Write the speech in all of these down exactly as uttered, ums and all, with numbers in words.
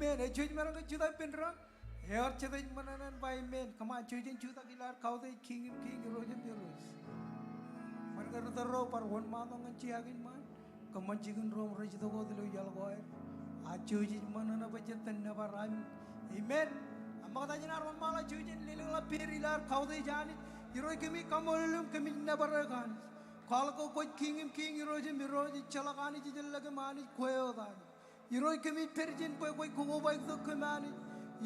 Amen. Ej juj maroñ ke jutak ippān doon? Eor jet ej ṃōṇōṇō in ba amen. Come on, jujen jutak ilo ad kautiej Kiiñ in kiiñ, Irooj in irooj. Ṃōṇōṇō in ri tōl ro bar wōnṃaantok ñan jikin ṃaan. Kōṃṃan jikin ro im rej itok wōt ilo iaḷ ko aer. A jujen ṃōṇōṇō bwe jet iten nōbar ami. Amen. Ak ṃokta jān ad wōnṃaanḷọk, jujen lelōñḷọk pād ilo ad kautiej Anij. Irooj, kōmij kaṃṃoolol eok im kōmij nōbar eok Anij. Kwaḷọk ke kwōj Kiiñ in kiiñ, Irooj in irooj, ejjeḷọk Anij ejjeḷọk im Anij, kwe wōt Anij. Irooj, kōmij pād ijin bwe kwōj kobaik tok kōm Anij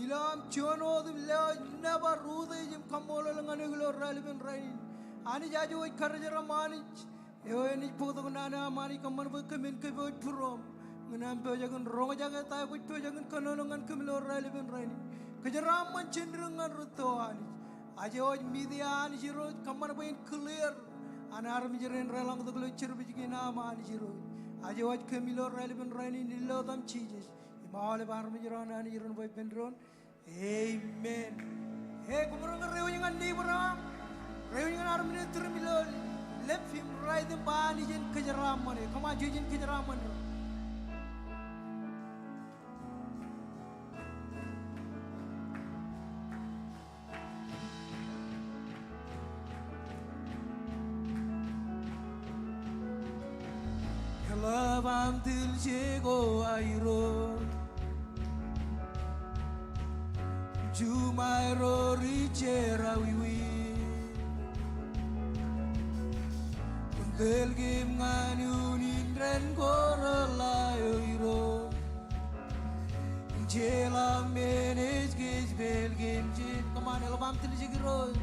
ilo aṃ juon wōt im lewōj nōbar, utiej im kaṃṃoolol ñan eok ilo raelepen rainin. Anij, aje wōj karijeram Anij eo enaaj bōktok naan eo aṃ Anij, kōṃṃan bwe kōmin kōpooj būruōm ñan aṃ pojak in roñjake ta eo kwōj pojak in kōnono ñan kōm ilo raelepen rainin. Kōjeraaṃṃan jindū ñan rūtto Anij. Aje wōj media Anij Irooj, kōṃṃan bwe en clear an armej rein reḷọñtok ilo service kein aṃ Anij Irooj. Aje wōj kōm ilo raelepen rainin, ilo etaṃ Jisōs im aolep armej ro an Anij ren bwe ippān doon. Amen. Hey, koṃ maroñ ke diwōj ñan neighbor eo aṃ, diwōj ñan armej eo turūṃ ilo left im right im ba Anij en kōjeraaṃṃan eok. Come on, jujen kōjeraaṃṃan doon. Eḷap aṃ tiljek, O Irooj, juṃae ro ri jerọwiwi. Kwōn tōl kōm ñan unin dān ko reḷḷā, O Irooj. Jeḷā men ej kōjepel kōm ijin. Come on, eḷap aṃ tiljek Irooj.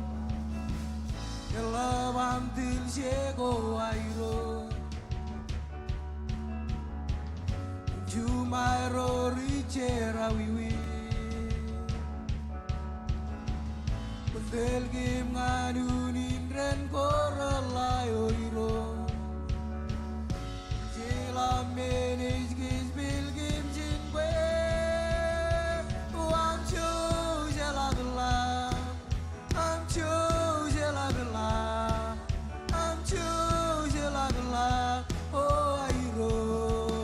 Eḷap aṃ tiljek, O Irooj, juṃae ro ri jerọwiwi. Kwōn tōl kōm ñan unin dān ko reḷḷā, O Irooj. Jeḷā men ej kōjepel kōm ijin kwe. O aṃ jouj eḷap ḷọk. Aṃ jouj eḷap ḷọk. Aṃ jouj eḷap ḷọk. O Irooj.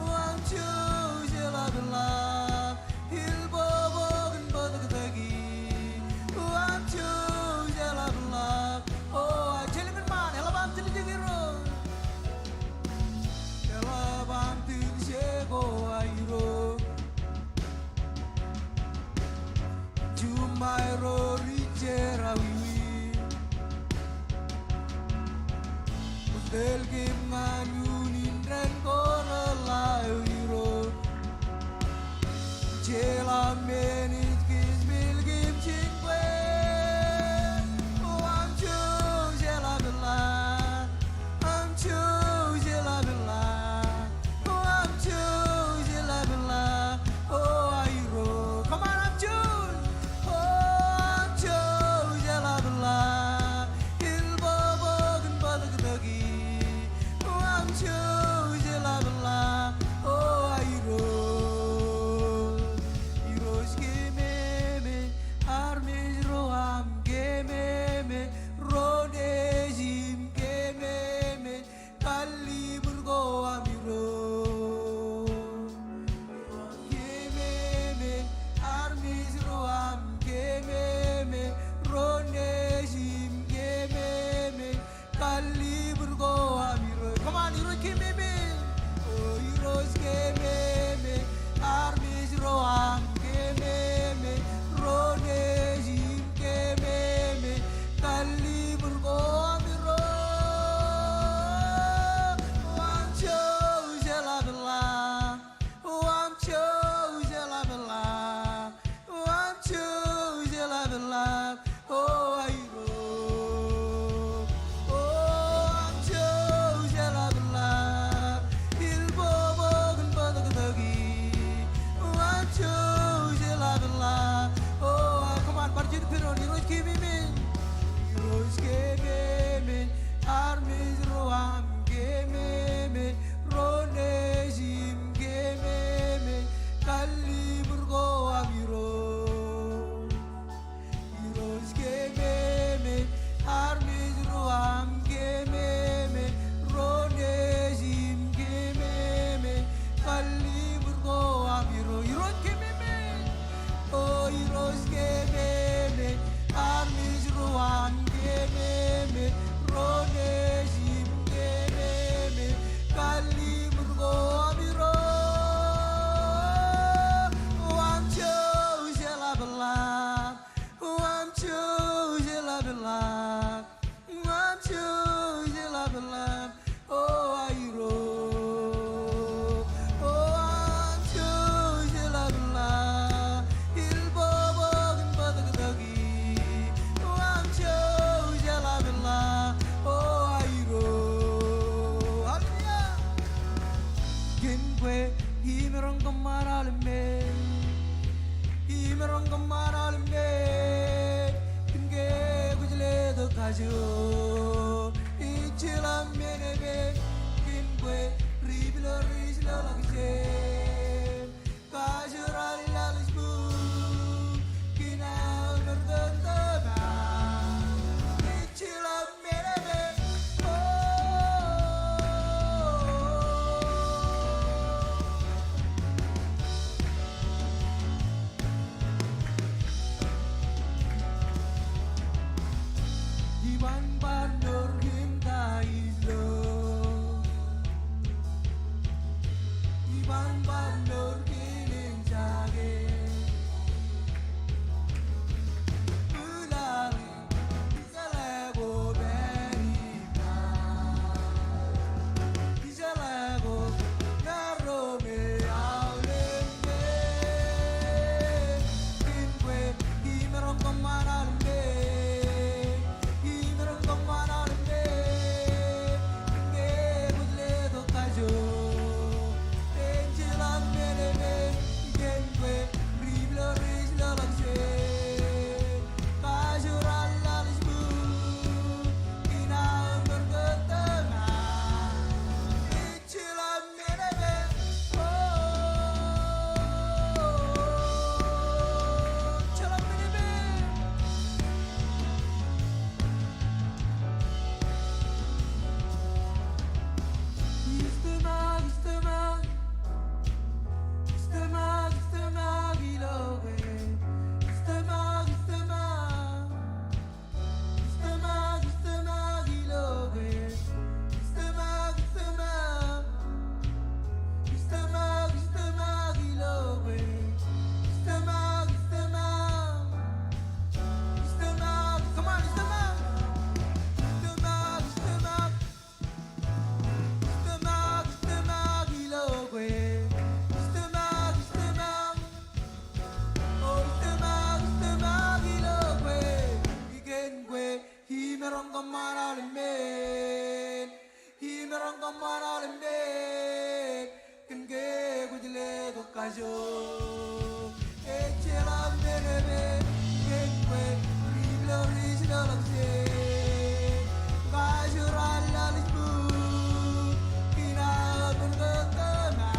O aṃ jouj eḷap ḷọk. Ilbobok in bōtōktōki. O aṃ jouj eḷap ḷọk. O, a, jelōñ in ṃaan, eḷap aṃ tiljek Irooj. Eḷap aṃ tiljek, O Irooj. Juṃae ro ri jerọwiwi. Kwōn tōl kōm ñan unin dān ko reḷḷā, O Irooj. Jeḷā men ej kōjepel kōm ijin kwe. O aṃ jouj eḷap ḷọk. Aṃ jouj eḷap ḷọk. O aṃ jouj eḷap ḷọk. O Irooj. Come on, aṃ jouj. O aṃ jouj eḷap ḷọk. Ilbobok in bōtōktōki. O aṃ kajoor. Ejjeḷọk men epen kōn kwe ri-pilorij ḷọk jān kajoor allālij bukwi kōn aō ṃōrkōtōmak. Ejjeḷọk men epen. O, iban bar mour kōn ta ilo. Iban bar mour kōn eñjake. Bwilali. Imaroñ kōṃṃan aolep men. Imaroñ kōṃṃan aolep men. Kōn ke kwōj letok kajoor. Ejjeḷọk men epen kōn kwe ri-pilorij ḷọk jān kajoor allālij bukwi kōn aō ṃōrkōtōmak.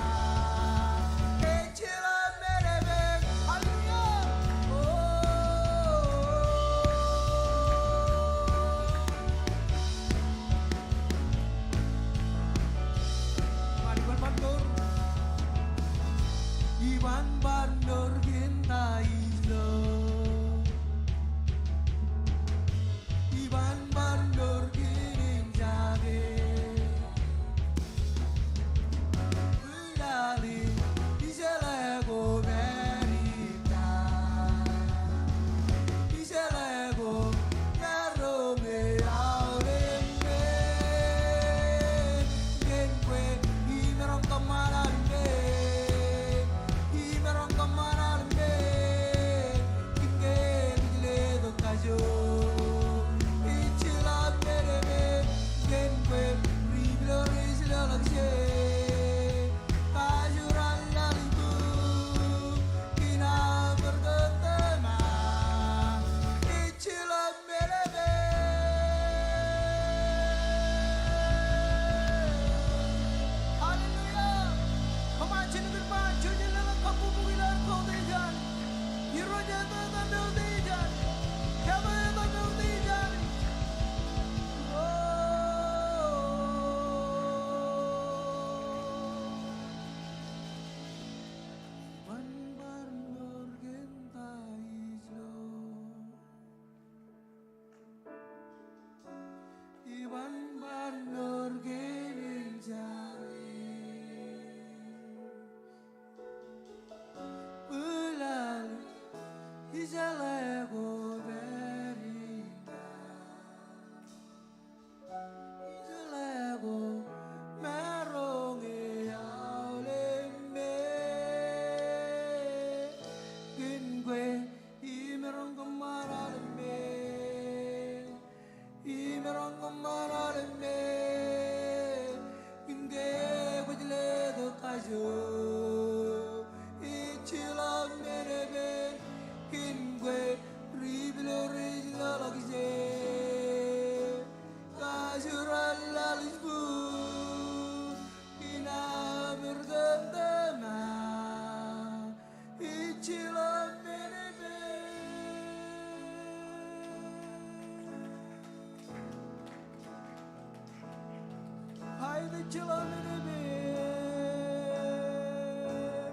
Iban bar mour kōn ta ilo. Iban bar mour kōn eñjake. Bwilali, ijeḷā ko pād ippa. Ijeḷā ko maroñ e aolep men. Kōn kwe imaroñ kōṃṃan aolep men. Imaroñ kōṃṃan aolep men. Kōn ke kwōj letok kajoor. Ejjeḷọk men epen kōn kwe ri-pilorij ḷọk jān kajoor allālij bukwi kōn aō ṃōrkōtōmak. Ejjeḷọk men epen. Hallelujah. Come on, jen kōn ba, jen leḷọk kabbokbok ilo ad koutiej an. Irooj eo etan mour eo ijo ad. Kōmij etan mour eo ijo ad. O. Iban bar mour kōn ta ilo. Iban bar mour kōn eñjake. Bwilali, ijeḷā ko pād ippa. Ijeḷā ko maroñ e aolep men. Kōn kwe imaroñ kōṃṃan aolep men. Imaroñ kōṃṃan aolep men. Kōn ke kwōj letok kajoor. Ejjeḷọk men epen. Kōn kwe ri-pilorij ḷọk jān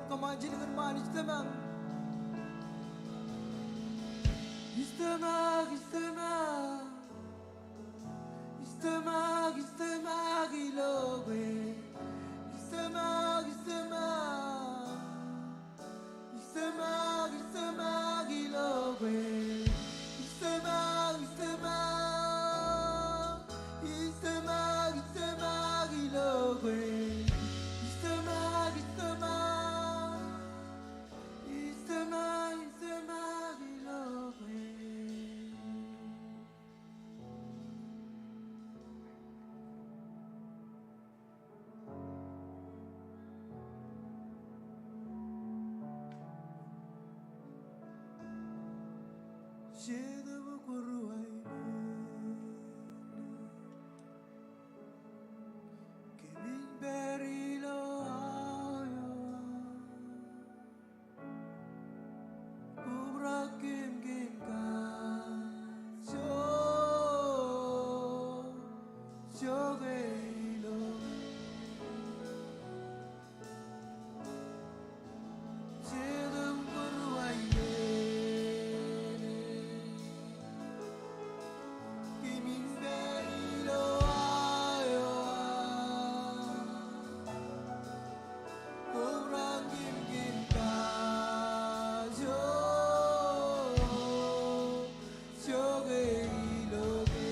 Kōṃṃan jidik kōn ṃaan, Istoṃak. Istoṃak, Istoṃak. Istoṃak, Istoṃak ilo kwe. Istoṃak, Istoṃak. Istoṃak, Istoṃak ilo kwe. Istoṃak, Istoṃak. Istoṃak, Istoṃak ilo kwe. Istoṃak, Istoṃak. Istoṃak, Istoṃak ilo kwe. Jetōb ko ruwainene, kōmij pād ilo aō. Kobrak kōm kōn kajjojo ke ilo. Jetōb ko ruwainene. Kōmij pād ilo aō an. Kobrak kōm kōn kajjojo ke ilo ke.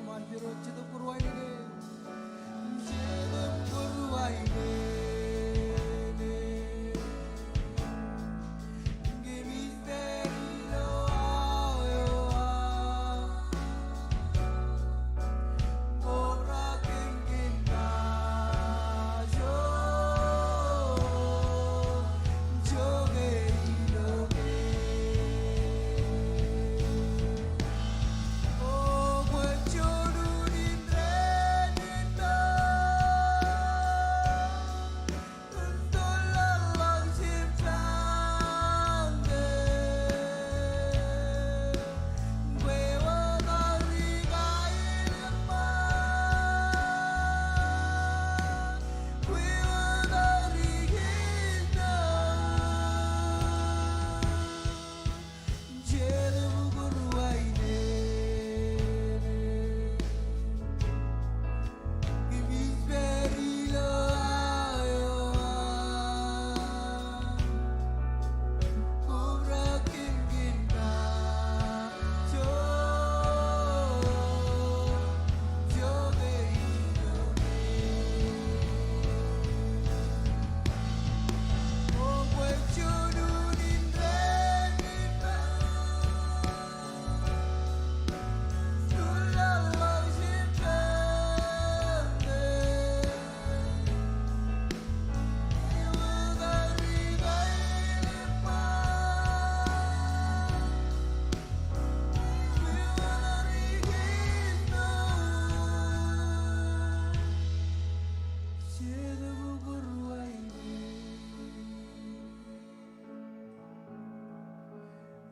Kōṃṃan, Irooj, Jetōb ko ruwainene. Jetōb ko ruwainene. Kōmij pād ilo aō an. Kobrak kōm kōn kajjojo ke ilo ke. O kwe juon unin ren in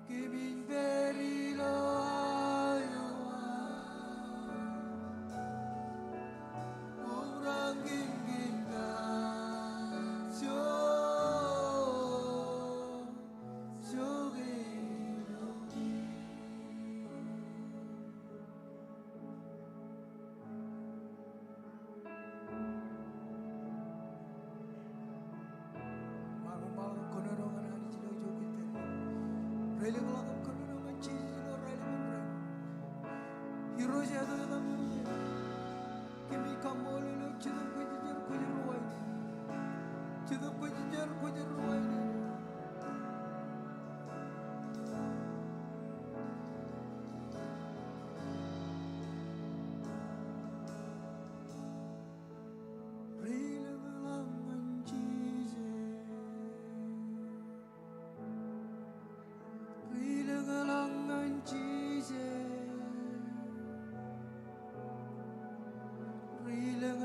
Kōmij pād ilo aō an. Kobrak kōm kōn kajjojo ke ilo. Ṃaanḷọk, ṃaanḷọk kōnono ñan Anij ilo ijo kwōj pād. Reiḷọk ḷọk im kōnono ñan Jisōs ilo raelep in rainin. Irooj, eto etaṃ eok. Kōmij kaṃṃoolol eok, Jetōb Kwōjarjar, Kwōjarjar ruwainene. Jetōb Kwōjarjar, Kwōjarjar ruwainene. Reiḷọk ḷọk ñan Jisōs. Reiḷọk ḷọk ñan Jisōs. Reiḷọk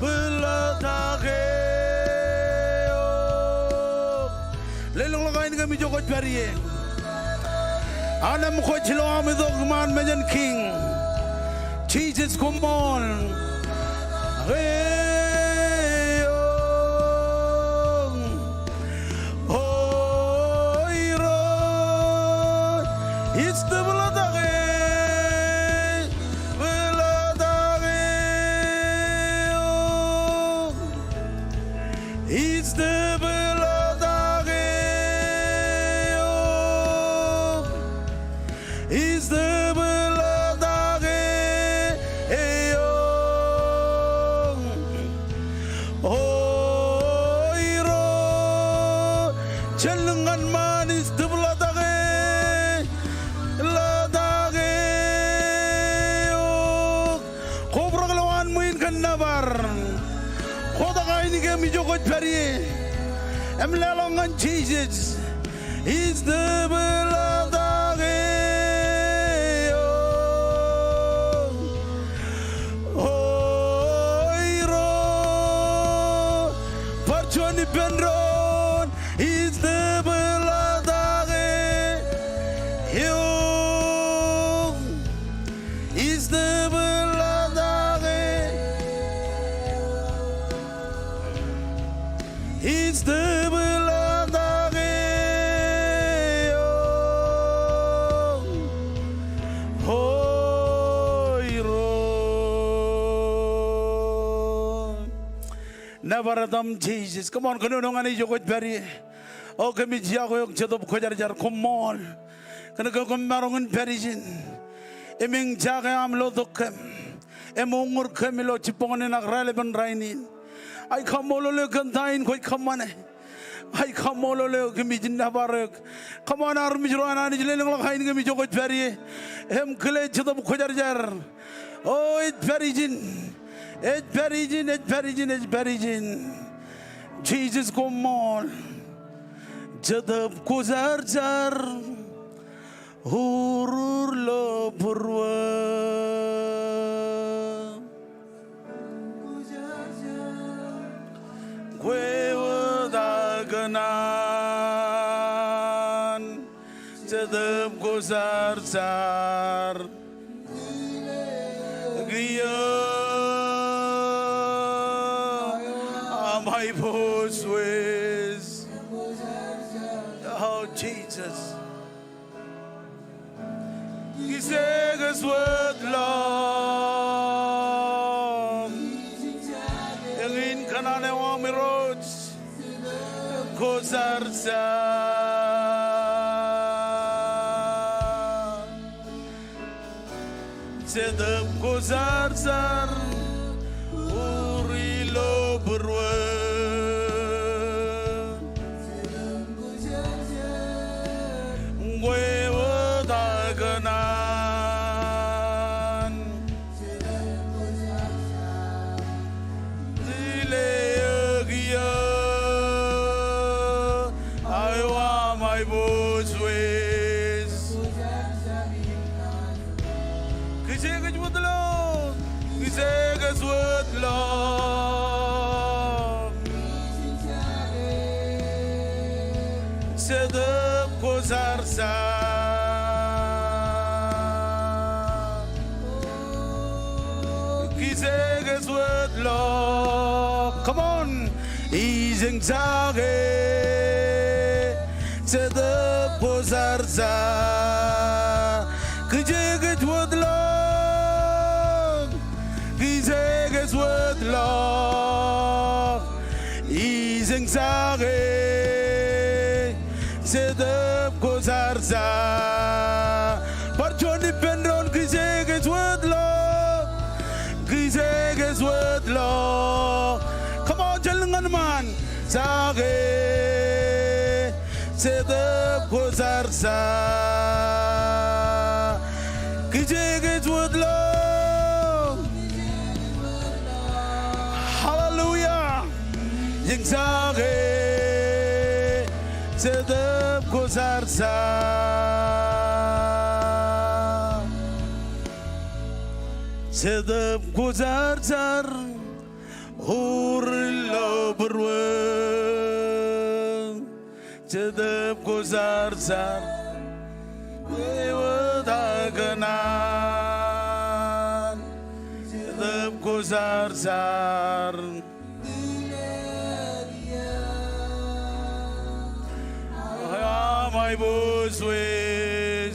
Bōlōt ak eok. Lelōñḷọk ainikien ijo kwōj pād ie. An im kwōj lo aṃ itok iṃaan mejān Kiiñ. Jisōs, koṃṃool. Eok. O Irooj, ij tōplata ke, tōplata ke, o, ij tōplata ke, o. Ij tōplata ke eok. O Irooj, jān lōñ ñan ṃaan ij tōplata ke, tōplata ke eok. Kobrak lowaan ṃwiin kōn nōbar. Kotak ainikien ijo kwōj pād ie. Im leḷọk ñan Jisōs. Ij tōplata ke eok. O Irooj, bar juon ippān doon, ij tōplata ke eok. Ij tōplata ke, ij tōplata ke eok. O Irooj. Nōbar etaṃ Jisōs. Come on, kōnono ñan ijo kwōj pād ie. O kōmij yokwe eok Jetōb Kwōjarjar, koṃṃool. Kōnke kwōj maroñ in pād ijin im eñjake aṃ lotok kōm im uññūr kōm ilo jibboñōn in ak raelepin rainin. Ij kaṃṃoolol eok kōn ta in kwōj kōṃṃane. Ij kaṃṃoolol eok im ij nōbar eok. Come on, armej ro an Anij, lelōñḷọk ainikien ijo kwōj pād ie im kile Jetōb Kwōjarjar. O ej pād ijin. Ej pād ijin, ej pād ijin, ej pād ijin. Jisōs, koṃṃool. Jetōb Kwōjarjar, urur ilo būruō. Kwe wōt aō kōṇaan, Jetōb Kwōjarjar. Kiiō aṃ aiboojoj. O Jisōs. Kijeekej wōtlọk eñin kōṇaan eo aṃ Irooj. Kwōjarjar. Jetōb Kwōjarjar, ur ilo būruō. Kwe wōt aō kōṇaan. Kile eō kiiō aō eo aṃ aiboojoj. Kijeekej wōtlọk. Kijeekej wōtlọk. Jetōb Kwōjarjar. Kijeekej wōtlọk. Come on. Ij eñjake Jetōb Kwōjarjar. Kijeekej wōtlọk. Kijeekej wōtlọk. Ij eñjake Jetōb Kwōjarjar. Bar juon ippān doon, kijeekej wōtlọk. Kijeekej wōtlọk. Come on, jān lōñ ñan ṃaan. Jake Jetōb Kwōjarjar. Kijeekej wōtlọk. Hallelujah. Ij eñjake Jetōb Kwōjarjar. Jetōb Kwōjarjar. Ur ilo būruō, Jetōb Kwōjarjar, kwe wōt aō kōṇaan, Jetōb Kwōjarjar. Awa, aiboojoj.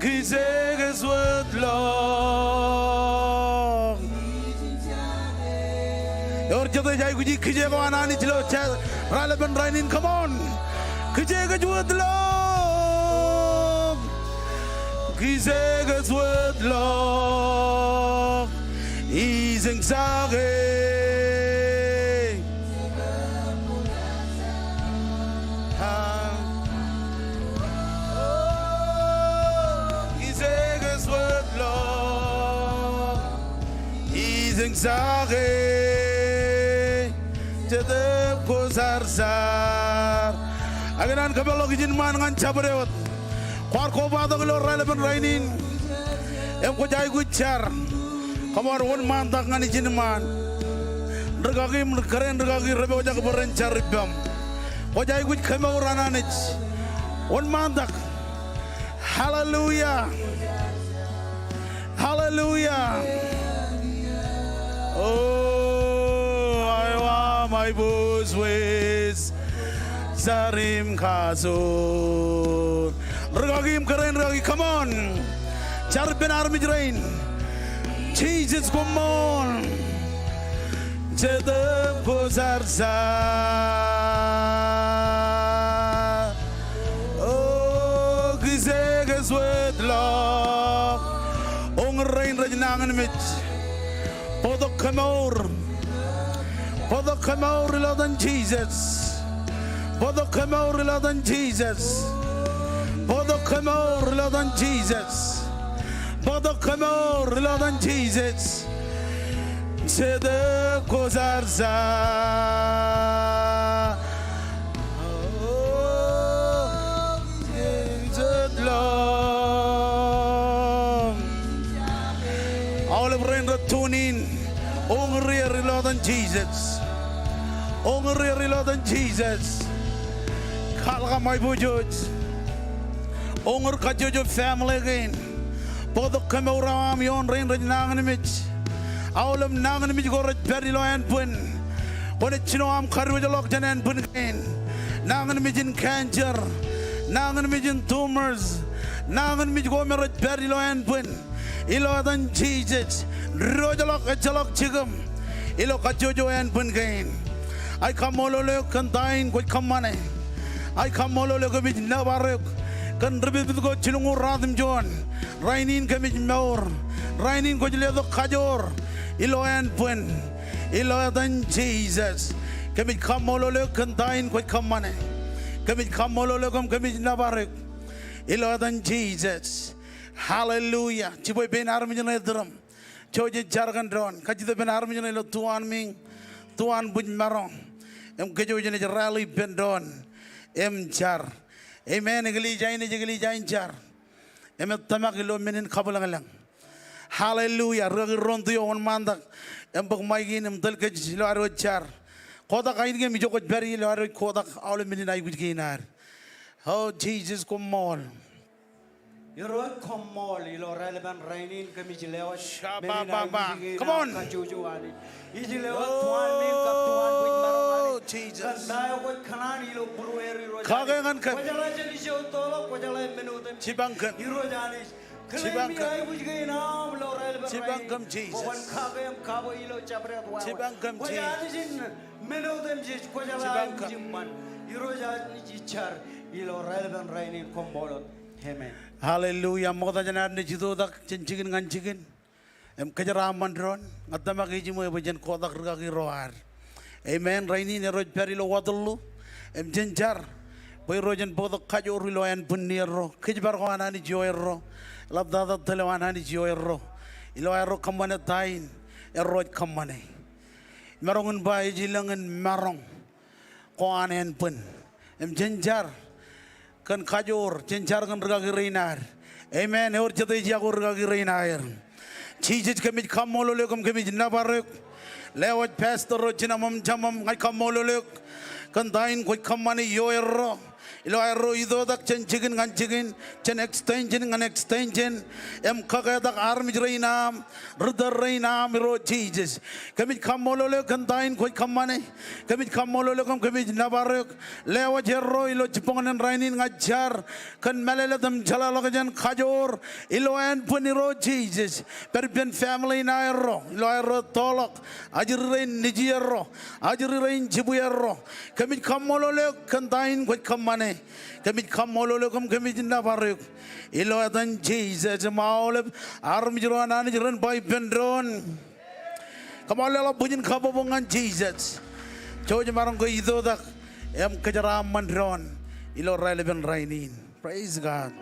Kijeekaj wōtlọk. Ewōr jete ej aikuji kijeek eo an Anij ilo raelepen rainin? Come on. Kijeekaj wōtlọk. Kijeekaj wōtlọk. Ijin jake. Kijeekaj wōtlọk. Ijin jake. Jetōb Kwōjarjar. Ak ikōṇaan kōpeḷḷọk ijin ṃaan ñan jabdewōt. Kwaar kobatok ilo raelepen rainin im kwōj aikuj jar. Come on, wōnṃaantak ñan ijin ṃaan. Rikaki im kōrā in rikaki rej pojak bwe ren jar ippaṃ. Kwōj aikuj kemour an Anij. Wōnṃaantak. Hallelujah. Hallelujah. O, awa, aiboojoj. Jar im kajoor. Rikaki im kōrā in rikaki, come on. Jar ippān armej rein. Jisōs koṃṃool. Jetōb Kwōjarjar. O, kijeekaj wōtlọk. Uñūr rein rej nañinmej. Bōktok kemour. Bōktok kemour ilo etan Jisōs. Bōktok kemour ilo etan Jisōs. Bōktok kemour ilo etan Jisōs. Bōktok kemour ilo etan Jisōs. Jetōb Kwōjarjar. Aolep rein rej tune in, uñūr er ilo etan Jisōs. Uñūr er ilo etan Jisōs. Kwaḷọk aṃ aiboojoj. Uñūr kajjojo family kein. Bōktok kemour eo aṃ ioon rein rej nañinmej. Aolep nañinmej ko rej pād ilo ānbwin. Kwōnaaj jino aṃ kadiwōjḷọk jān ānbwin kein. Nañinmej in cancer. Nañinmej in tumors. Nañinmej ko me rej pād ilo ānbwin. Ilo etan Jisōs. Diwōjḷọk, ejjeḷọk jikiṃ. Ilo kajjojo ānbwin kein. Ij kaṃṃoolol eok kōn ta in kwōj kōṃṃane. Ij kaṃṃoolol eok kōmij nōbar eok kōn ri pitpit ko jilñuul ruatimjuon. Rainin kōmij mour. Rainin kwōj letok kajoor ilo ānbwin. Ilo etan Jisōs. Kōmij kaṃṃoolol eok kōn ta in kwōj kōṃṃane. Kōmij kaṃṃoolol eok im kōmij nōbar eok. Ilo etan Jisōs. Hallelujah. Jibwe pein armej ṇe iturūṃ. Jouj im jar kōn doon. Kajjitōk ippān armej ṇe ilo tuanmiiñ, tuanbwijmaroñ. Im kōjwōj jenaaj rally ippān doon im jar. Amen. Eklejia in ej eklejia in jar. Im ej tōmak ilo men in kabwilōñlōñ. Hallelujah. Rikaki Ronti eo, wōnṃaantak im bōk ṃaik in im tōl kōj ilo ad wōj jar. Kotak ainikien im ijo kwōj pād ie ilo ad wōj kotak aolep men in aikuj kein ad. O Jisōs koṃṃool. Irooj koṃṃool ilo raelepen rainin kōmij lewōj. Shabba men in bang bang. Aikuj kein ad. Come on. Kajjojo Anij. Ij lewōj tuanmiiñ kab tuanbwijmaroñ Anij. Oh, Jesus. Kōn ta eo kwōj kōṇaan ilo būrueir Irooj Anij. Kake ñan kōm. Kwōjeḷā jān ijo toḷọk, kwōjeḷā men otemjej. Jipañ kōm. Irooj Anij. Jipañ kōm. Kōn aikuj kein aṃ ilo raelepen rainin. Jipañ kōm, Jesus. Kwōn kake im kabwe ilo jabdewōt wāween. Jipañ kōm, Jesus. Kwōj Anij in men otemjej, kwōjeḷā aikuj im ṃan. Irooj Anij, ij jar ilo raelepen rainin, koṃṃool wōt. Amen. Hallelujah. Ṃokta jān ad naaj itoitak jān jikin ñan jikin im kōjeraaṃṃan doon, ña tōmak ejiṃwe bwe jen kotak rikaki ro ad. Amen. Rainin erro ej pād ilo watōlḷu im jen jar bwe Irooj en bōktok kajoor ilo ānbwinnier ro, kōjparok eo an Anij ioerro, eḷaptata tōl eo an Anij ioerro, ilo aerro kōṃṃane ta in erro ej kōṃṃane. Maroñ in ba ej elōñ in maroñ ko an ānbwin. Im jen jar kōn kajoor, jen jar kōn rikaki rein ad. Amen. Ewōr jete ej iakwe rikaki rein aer? Jisōs, kōmij kaṃṃoolol eok im kōmij nōbar eok. Lewōj pastor ro, jemām im jemām, ña ij kaṃṃoolol eok kōn ta in kwōj kōṃṃane ioerro. Ilo aerro itoitak jān jikin ñan jikin, jān extension ñan extension, im kaketak armej rein aṃ, ritōl rein aṃ Irooj Jisōs. Kōmij kaṃṃoolol eok kōn ta in kwōj kōṃṃane. Kōmij kaṃṃoolol eok im kōmij nōbar eok. Lewōj erro ilo jibboñōn in rainin. Ña ij jar kōn mālōtlōt im jeḷāḷọkjeṇ, kajoor ilo ānbwin Irooj Jisōs. Pād ippān family in aerro, ilo aerro ettoḷọk, ajri rein nejierro, ajri rein jibwierro. Kōmij kaṃṃoolol eok kōn ta in kwōj kōṃṃane. Kōmij kaṃṃoolol eok im kōmij nōbar eok. Ilo etan Jisōs im aolep armej ro an Anij ren ba ippān doon, kōṃṃool leḷọk bwijin kabbokbok ñan Jisōs. Jouj maroñ ke itoitak im kōjeraaṃṃan doon ilo raelepen rainin. Praise God.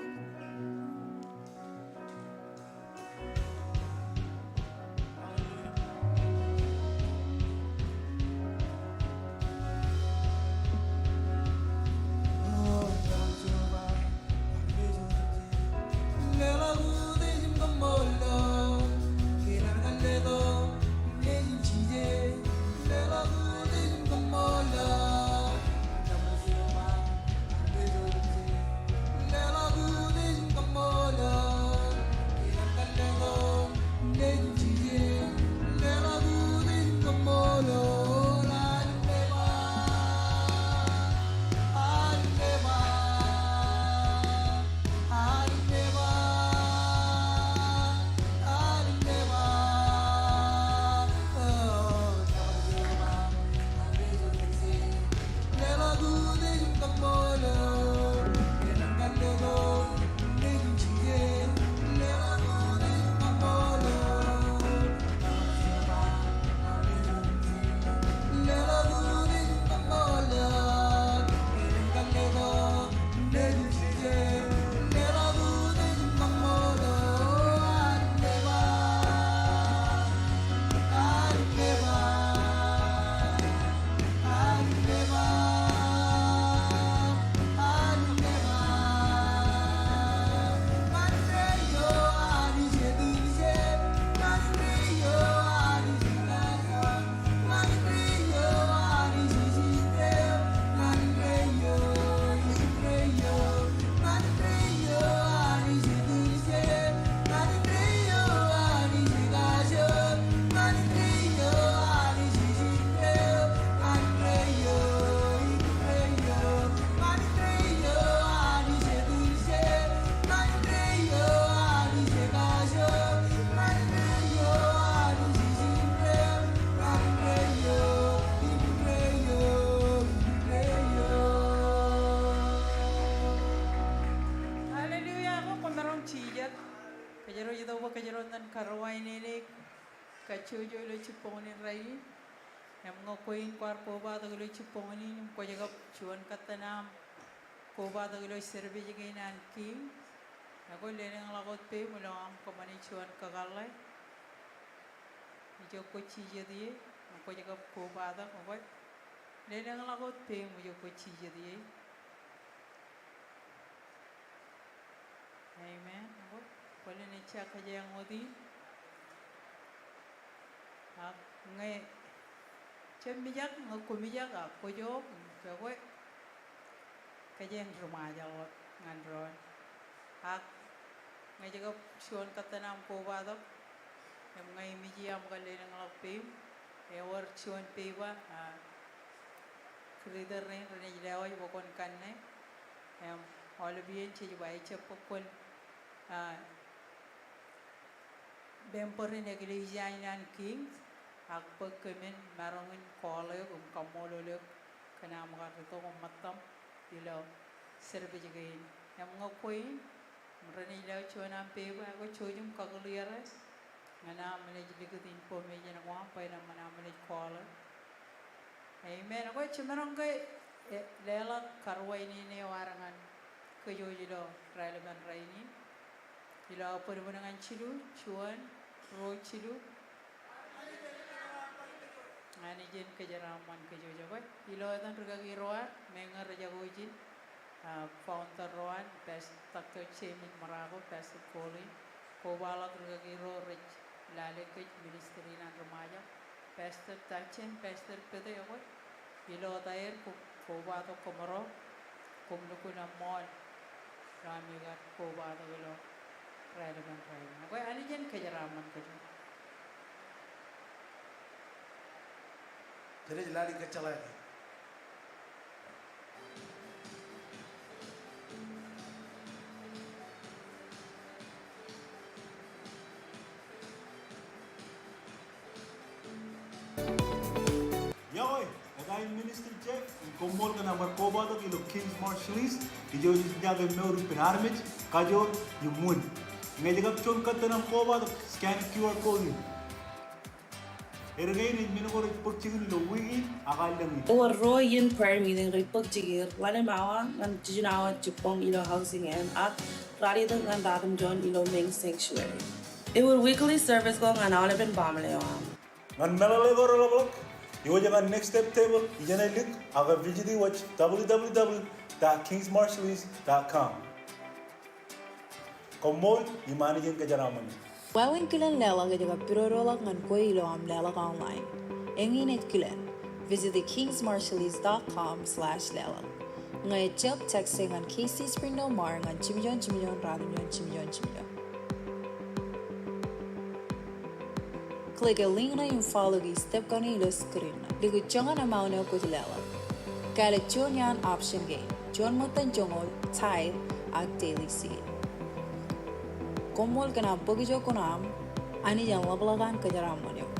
Hallelujah, kwōmaroñ jijet. Kōjro ej itok bwe kōjro en kōrā wāween eok. Kajjojo ilo jibboñōn in rainin. Im ñe kwe in kwaar kobatok ilo jibboñōn in im kwōj kab juon kōttan aṃ kobatok ilo service kein an Kings, ekwe lelōñḷọk wōt peiṃ ilo aṃ kōṃṃane juon kakōḷḷe. Ijo kwōj jijet ie, im kwōj kab kobatok, ekwe lelōñḷọk wōt peiṃ ijo kwōj jijet ie. Amen. Ekwe, bōlen ejja kōjeañ wōt in. Ak ñe jab mijak, ñe kwōmijak ak kwōj ook, ekwe kōjeañ ri-Ṃajeḷ wōt ñan doon. Ak ñe ej kab juon kōttan aṃ kobatok, im ñe eṃōj aṃ kar lelōñḷọk peiṃ, ewōr juon peiba, a, kūrtōl rein renaaj lewōj bwe kwōn kanne. Im aolep iien jej ba ejab bwe kwōn, a, member in eklejia in an Kings, ak bwe kōmin maroñ in call eok im kaṃṃoolol eok kōn aṃ kar itok im ṃōttaṃ ilo service kein. Im ñe kwe in, im renaaj lewōj juon aṃ peiba, ekwe jouj im kakūḷiare. Ñan aṃ naaj likūt information ko aṃ bwe en eṃṃan aṃ naaj call e. Amen. Ekwe jemaroñ ke, e, leḷọk karuwainene eo ad ñan kōjwōj ilo raelepen rainin. Ilo bōnbōn ñan jilu, juon, ruo, jilu. Anij en kōjeraaṃṃan kōjwōj. Ekwe ilo etan rikaki ro ad, meñe rej jako ijin, a, founder ro an, Pas-, Doctor James Marago, Pastor Colin, kobaḷọk rikaki ro rej Lale kōj ministry in an ri Ṃajeḷ, Pastor Tajen, Pastor Pete, ekwe ilo etaer, ko-, kobatok koṃro, koṃ lukkuun eṃṃool ilo ami kar kobatok ilo raelepen rainin. Ekwe Anij en kōjeraaṃṃan kōj. Jenaaj lale kōjjeḷā ke. Iọkwe, ekwe, Minister Jeff, im koṃṃool kōn aṃ bar kobatok ilo King's Marshallese. Ijo ij jake mour ippān armej, kajoor im wūn. Ñe ej kab juon kōttan aṃ kobatok, scan Q R code in. Erkein ej men ko rej bōk jikin ilo wiik in ak allōñ in. Ewōr ruo iien prayer meeting rej bōk jikier, ḷalem awa ñan jiljino awa jibboñ ilo housing eo, ak ralitōk ñan ratimjuon ilo main sanctuary. Ewōr weekly service ko ñan aolepen baaṃle eo aṃ. Ñan meḷeḷe ko reḷapḷọk, iwōj ñan Next Step Table ijeṇe lik, ak visit wōj W W W dot kings marshallese dot com. Koṃṃool, im Anij en kōjeraaṃṃan eok. Wāween kilen leḷọk ej kab pidodoḷọk ñan kwe ilo aṃ leḷọk online. Eñin ej kilen, visit the kings marshallese dot com slash leḷọk. Ñe ejjab, text e ñan K C Springdale Mar ñan jimjuon jimjuon ratimjuon jimjuon jimjuon. Click e link ṇe im follow e step kaṇe ilo screen ṇe. Likūt joñan amount eo kwōj leḷọk. Kāālōt juon iaan option kein, juon ṃōttan joñoul, tithe, ak daily seed. Koṃṃool kōn aṃ bōk ijo kuṇaaṃ, Anij en ḷapḷọk an kōjeraaṃṃan eok.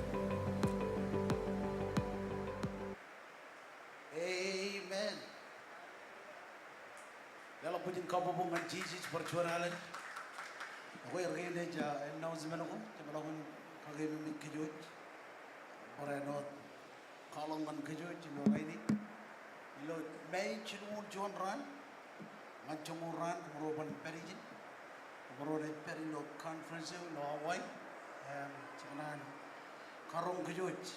Amen. Leḷọk bwijin kabbokbok ñan Jisōs bar juon alen. Ekwe erkein ej, ah, announcement ko, jemaroñ in kakeememej kōj wōj. Barāinwōt kwaḷọk ñan kōj wōj ilo rainin. Ilo May jilñuul juon raan ñan joñoul raan, kōmro ban pād ijin. Kōmro naaj pād ilo conference eo ilo Hawaii. Im jekōṇaan karoñ kōj wōj.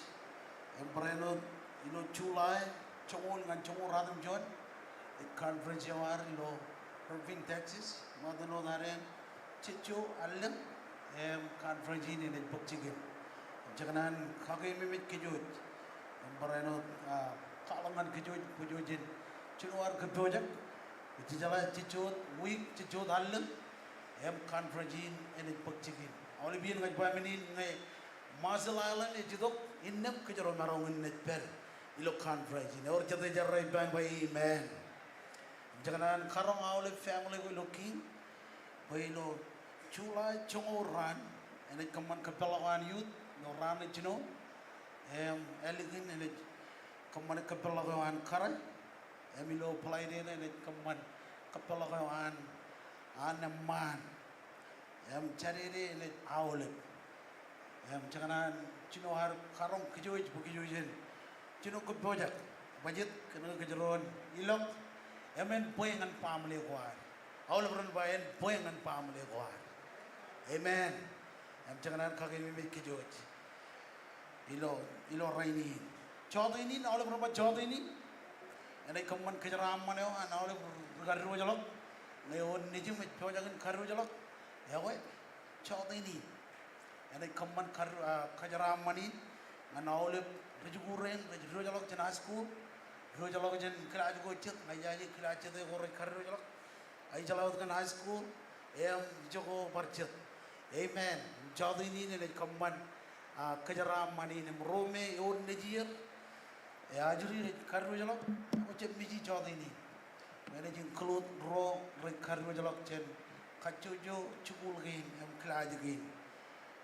Im barāinwōt ilo July joñoul ñan joñoul ratimjuon, ej conference eo ad ilo Irving, Texas. Ṃōttan wōt ad eñ, jejjo allōñ, im conference in enaaj bōk jikin. Im jekōṇaan kakeememej kōj wōj. Im barāinwōt, ah, kwaḷọk ñan kōj wōj, kōj wōj en jino ad kōppojak. Jejeḷā jejjo wōt wiik, jejjo wōt allōñ, im conference in enaaj bōk jikin. Aolep iien ña ij ba men in ñe Marshall Island ej itok, innām kōjro maroñ in naaj pād ilo conference in. Ewōr jete ej errā ippa in ba amen. Im jekōṇaan karoñ aolep family ko ilo King, bwe ilo July joñoul raan, enaaj kōṃṃan kōppeḷḷọk eo an youth ilo raan eo jino. Im ālikin enaaj kōṃṃan kōppeḷḷọk eo an kōrā. Im ilo Friday ṇe enaaj kōṃṃan kōppeḷḷọk eo an, an eṃṃaan. Im Saturday enaaj aolep. Im jekōṇaan jino ad karoñ kōj wōj bwe kōj wōj en jino kōppojak. Bajjek kōn ke kōjro en ilọk. Im en bwe ñan baaṃle ko ad. Aolep ren ba en bwe ñan baaṃle ko ad. Amen. Im jekōṇaan kakeememej kōj wōj ilo, ilo rainin. Jọteen in, aolep ren ba jọteen in. Enaaj kōṃṃan kōjeraaṃṃan eo an aolep ri kadiwōjḷọk ñe ewōr nejiṃ ej pojak in kadiwōjḷọk. Ekwe, jọteen in enaaj kōṃṃan kar-, ah, kōjeraaṃṃan in ñan aolep rijikuuḷ rein rej diwōjḷọk jān high school, diwōjḷọk jān kilaaj ko jet, ña ijaje kilaaj jete ko rej kadiwōjḷọk. Ij jeḷā wōt kōn high school, im ijo ko bar jet. Amen. Jọteen in enaaj kōṃṃan, ah, kōjeraaṃṃan in im ruo me ewōr nejier, e ajri rej kadiwōjḷọk, ekwe jab miji jọteen in. Im enaaj include ruo rej kadiwōjḷọk jān kajjojo jikuuḷ kein im kilaaj kein.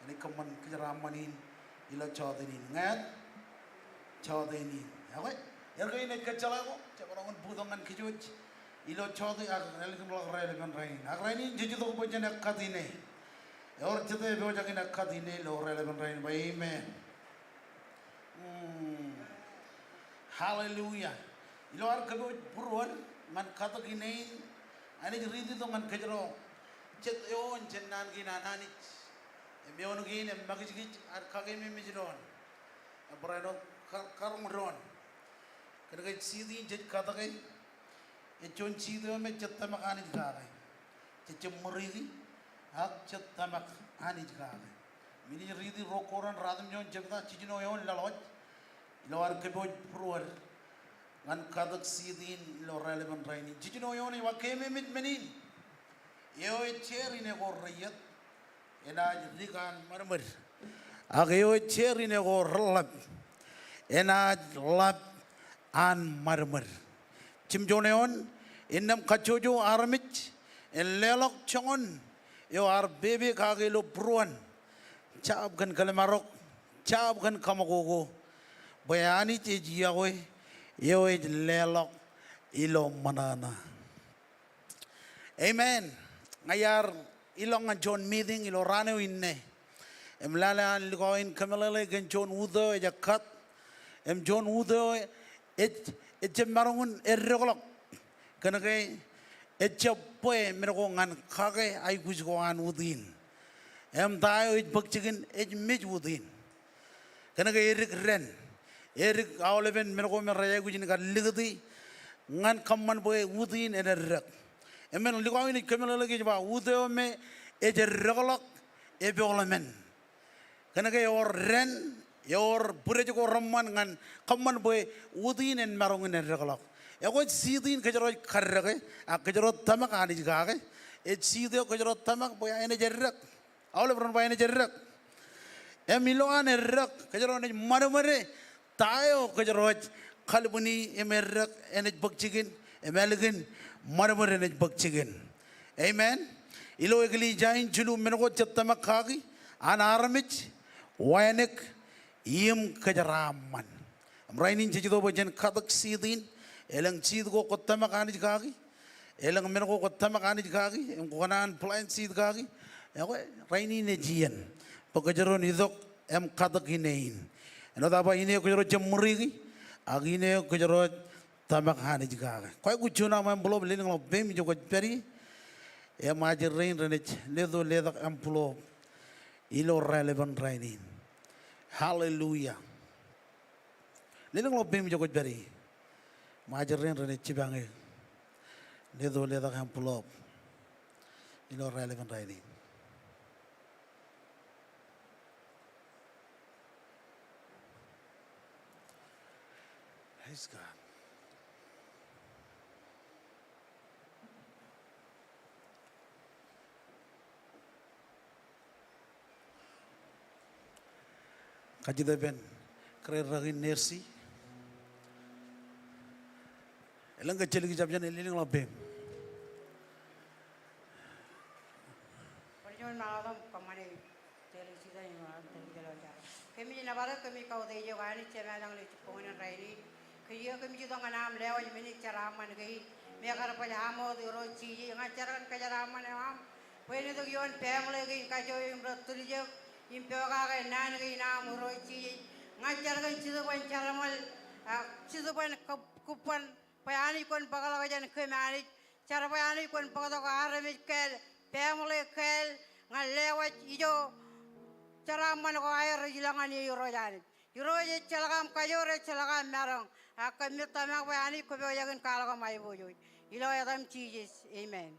Enaaj kōṃṃan kōjeraaṃṃan in ilo jọteen in. Ñāāt? Jọteen in. Ekwe, erkein ej kōjjeḷā ko, jemaroñ in bōktok ñan kōj wōj ilo jọteen, ak ālikin ḷọk raelepen rainin. Ak rainin jej itok bwe jen ekkat ine. Ewōr jete epojak in ekkat ine ilo raelepen rainin, ba amen. Hmm. Hallelujah. Ilo ad kōpooj būruon ñan katōk ine in, enaaj riiti tok ñan kōjro jet eoon jān naan kein an Anij. Im eoon kein emakijkij ad kakeememej doon. Im barāinwōt ka-, karoñ doon. Kōnke seed in jej katōke, ej juon seed eo me jet tōmak Anij kake. Jej jab ṃōriki, ak jet tōmak Anij kake. Im ij riiti ro Korint ruatimjuon jebta jiljino eoon laḷḷọk ilo ad kōpooj būruod ñan katōk seed in ilo raelepen rainin. Jiljino eoon ej ba, keememej men in, eo ej jeer ine ko reiiet enaaj dik an ṃadṃōd. Ak eo ej jeer ine ko reḷḷap enaaj ḷap an ṃadṃōd. Jimjuon eoon, innām kajjojo armej en leḷọk joñan eo ear pepe kake ilo būruon. Jab kōn kōḷmānḷọkjeṇ, jab kōn kaṃakoko, bwe Anij ej yokwe eo ej leḷọk ilo ṃōṇōṇō. Amen. Ña iar ilọk ñan juon meeting ilo raan eo inne im lale an likao in kōmeḷeḷe kōn juon ut eo ej kat im juon ut eo ej, ej jab maroñ in eddekḷọk. Kōnke ejjab bwe men ko ñan kake aikuj ko an ut in im ta eo ej bōk jikin ej mej ut in. Kōnke edik dān, edik aolepen men ko me rej aikuj in kar likūti ñan kōṃṃan bwe ut in en eddek. Im men likao in ej kōmeḷeḷe ke ej ba ut eo me ej eddekḷọk epoḷmān. Kōnke ewōr dān, ewōr bwidej ko reṃṃan ñan kōṃṃan bwe ut in en maroñ in eddekḷọk. Ekwe ej seed in kōjro ej kaddeke, ak kōjro tōmak Anij kake. Ej seed eo kōjro tōmak bwe enaaj eddek. Aolep ren ba enaaj eddek. Im ilowaan eddek, kōjro naaj ṃadṃōde ta eo kōjro ej kalbwini im eddek enaaj bōk jikin, im ālikin ṃadṃōd enaaj bōk jikin. Amen. Ilo eklejia in jilu men ko jej tōmak kaki an armej, wānōk, im kōjeraaṃṃan. Im rainin jej itok bwe jen katōk seed in, elōñ seed ko kwōj tōmak Anij kaki, elōñ men ko kwōj tōmak Anij kaki, im kwō kōṇaan plant seed kaki, ekwe rainin ej iien bwe kōjro en itok im katōk ine in. Āinwōt aō ba ine eo kōjro jab ṃuriki, ak ine eo kōjro tōmak Anij kake. Kwōj aikuj juon aṃ envelope, lelōñḷọk peiṃ ijo kwōj pād ie. Im ajri rein renaaj leto letak envelope ilo raelepen rainin. Hallelujah. Lelōñḷọk peiṃ ijo kwōj pād ie. Im ajri rein renaaj jipañ eō. Leto letak envelope ilo raelepen rainin. Praise God. Kajjitōk ippān kōrā in Nersi. Elōñ ke jelik jab jān lelōñḷọk peiṃ. Kwōn juon ṃaḷotam kōṃṃane. Kōmij nōbar eok, kōmij kautiej eok Anij Jemem ilañ ilo jibboñōn rainin. Kiiō kōmij itok ñan aṃ lewōj men in jeraaṃṃan kein me kar baj aṃ wōt Irooj Jisōs. Ña ij jar kōn kajeraaṃṃan eo aṃ bwe en itok ioon family kein kajjojo im rej tiljek im pokake naan kein aṃ Irooj Jisōs. Ña ij jar kōn Jetōb en jerbal, a, Jetōb en kab-, kōbban bwe Anij kwōn bōkḷọk jān kōm Anij. Jar bwe Anij kwōn bōktok armej kāāl, family kāāl, ñan lewōj ijo jeraaṃṃan ko aer rej ilọk ñan eō Irooj Anij. Irooj ejjeḷọk aṃ kajoor, ejjeḷọk aṃ maroñ. Ak kōmij tōmak bwe Anij kwō pojak in kwaḷọk aṃ aiboojoj. Ilo etaṃ Jisōs, amen.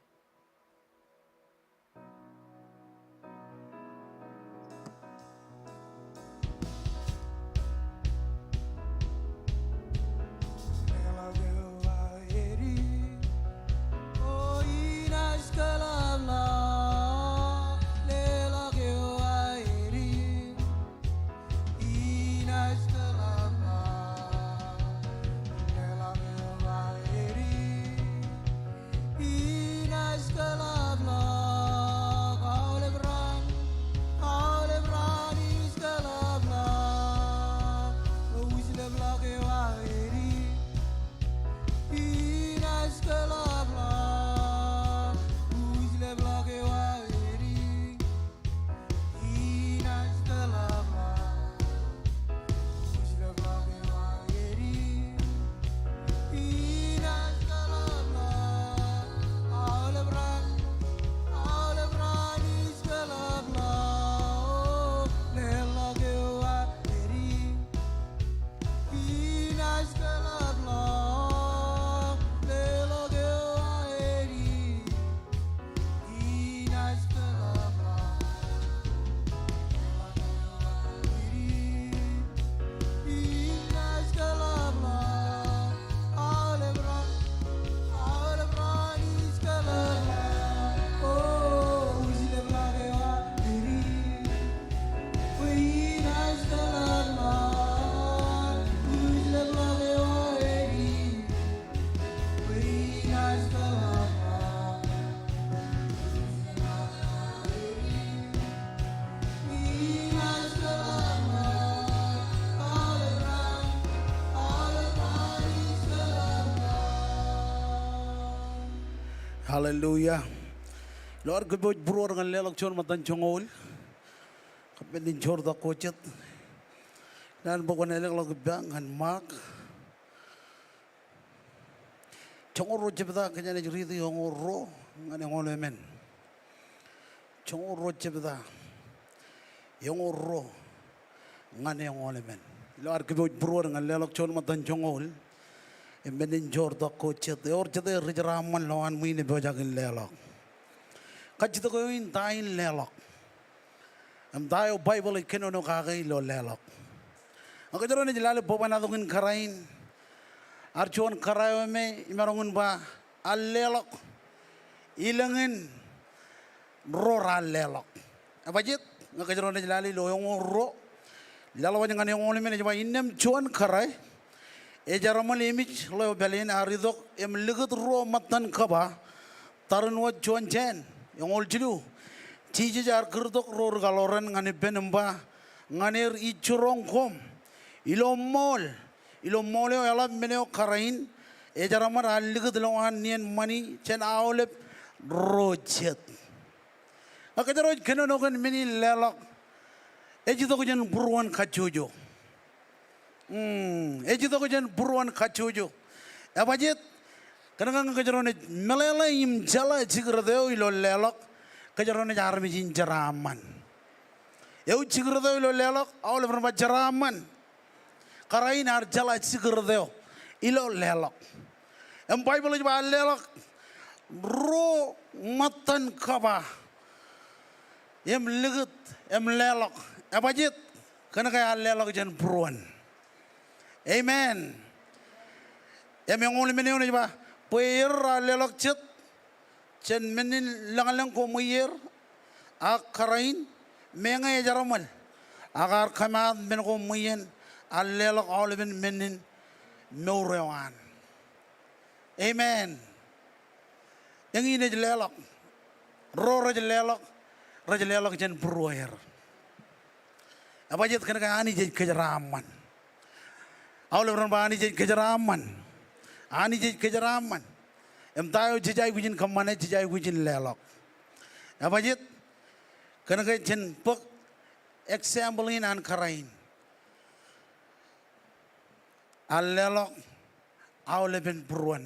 Hallelujah. Ilo ad kōpooj būruod ñan leḷọk juon ṃōttan joñoul, kab men in joortak ko jet, naan bwe kwōn elōkḷọk ippa ñan Mark joñoul ruo jebta, kōjeañ naaj riiti joñoul ruo ñan joñoul emān. Joñoul ruo jebta, joñoul ruo ñan joñoul emān. Ilo ad kōpooj būruod ñan leḷọk juon ṃōttan joñoul im men in joortak ko jet, ewōr jete ri jeraaṃṃan ilowaan ṃwiin epojak in leḷọk? Kajjitōk eo in, ta in leḷọk? Im ta eo Baibōḷ ej kōnono kake ilo leḷọk? Ñe kōjro naaj lale bwebwenato in kōrā in, ear juon kōrā eo me imaroñ in ba ear leḷọk ilōñin ro raar leḷọk. Ebajeet? Ñe kōjro naaj lale ilo joñoul ruo, laḷwaj ñan joñoul emān, ej ba, innām juon kōrā ejeraṃōl emij ḷeo pāleen ear itok im likūt ruo ṃōttan kōba tarrin wōt juon jāān. Joñoul jilu, Jisōs ear kūrtok ro ri kaḷoran ñan ippān im ba ñan er, ij jiroñ koṃ, ilo ṃool, ilo ṃool eo eḷap men eo kōrā in ejeraṃōl ear likūt ilowaan nien ṃani jān aolep ro jet. Ñe kōjro ej kōnono kōn men in leḷọk, ej itok jān būruon kajjojo. Mm, ej itok jān būruon kajjojo. Ebajeet? Kōnke ñe kōjro naaj meḷeḷe im jeḷā secret eo ilo leḷọk, kōjro naaj armej in jeraaṃṃan. Ewi secret eo ilo leḷọk? Aolep ren ba jeraaṃṃan. Kōrā in ear jeḷā secret eo ilo leḷọk. Im Baibōḷ ej ba ear leḷọk ruo ṃōttan kōba im likūt im leḷọk. Ebajeet? Kōnke ear leḷọk jān būruon. Amen. Im joñoul emān eoon ej ba, bwe er raar leḷọk jet jān men in lōñlōñ ko ṃweier, ak kōrā in, meñe ejeraṃōl, ak ear kōmaat men ko ṃweien, ear leḷọk aolepen men in mour eo an. Amen. Eñin ej leḷọk. Ro rej leḷọk, rej leḷọk jān būrueer. Ebajeet? Kōnke Anij ej kōjeraaṃṃan. Aolep ren ba, Anij ej kōjeraaṃṃan. Anij ej kōjeraaṃṃan. Im ta eo jej aikuj in kōṃṃane? Jej aikuj in leḷọk. Ebajeet? Kōnke jen bōk example in an kōrā in. Ear leḷọk aolepen būruon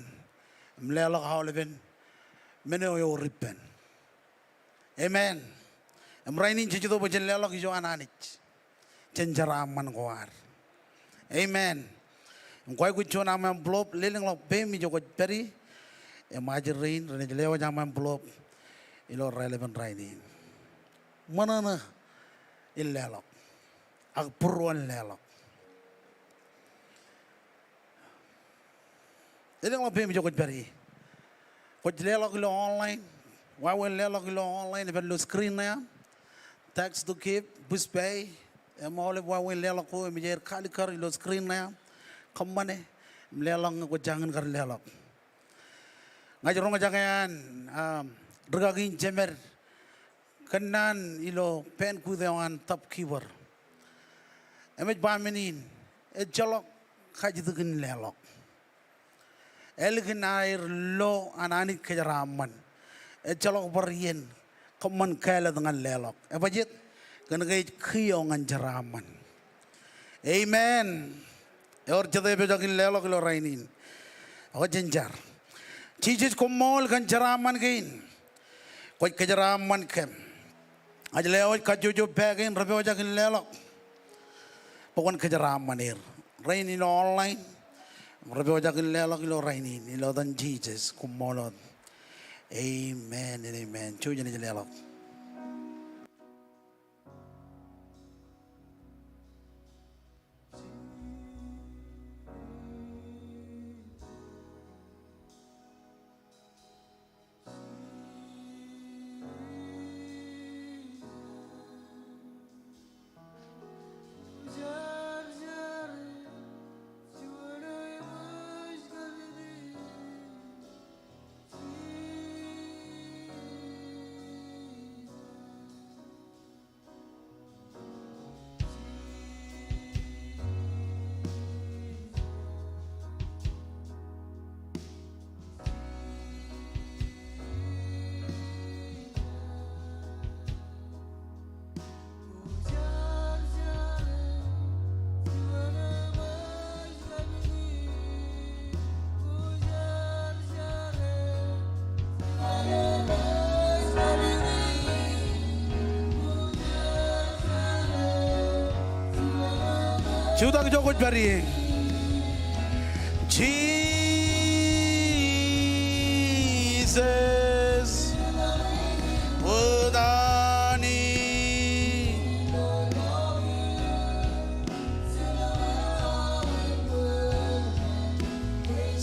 im leḷọk aolepen men eo ewōr ippān. Amen. Im rainin jej itok bwe jen leḷọk ijo an Anij jān jeraaṃṃan ko ad. Amen. Im kwaikuj juon aṃ envelope, lelōñḷọk peiṃ ijo kwōj pād ie. Im ajri rein renaaj lewōj aṃ envelope ilo raelepen rainin. Ṃōṇōṇō in leḷọk ak būruon leḷọk. Elōñḷọk peiṃ ijo kwōj pād ie. Kwōj leḷọk ilo online, wāween leḷọk ilo online, epād ilo screen ṇe aṃ. Text to give, Pushpay, im aolep wāween leḷọk ko, im ej aer kalikkar ilo screen ṇe aṃ. Kōṃṃane im leḷọk ñe kwō jañin kar leḷọk. Ña ij roñjake an, um, rikaki in jemed kōnnaan ilo pān kut eo an Top Giver. Im ej ba men in, ejjeḷọk kajjitōk in leḷọk. Ālikin aer lo an Anij kōjeraaṃṃan, ejjeḷọk bar iien kōṃṃan kāālōt ñan leḷọk. Ebajeet? Kōnke ej kiiō ñan jeraaṃṃan. Amen. Ewōr jete epojak in leḷọk ilo rainin? Ekwe jen jar. Jisōs, koṃṃool kōn jeraaṃṃan kein. Kwōj kōjeraaṃṃan kōm. Ña ij lewōj kajjojo pā kein rej pojak in leḷọk bwe kwōn kōjeraaṃṃan er. Rein ilo online, rej pojak in leḷọk ilo rainin, ilo etan Jisōs, koṃṃool wōt. Amen and amen. Jouj im leḷọk. Jutak ijo kwōj pād ie. Jesus, wōt Anij,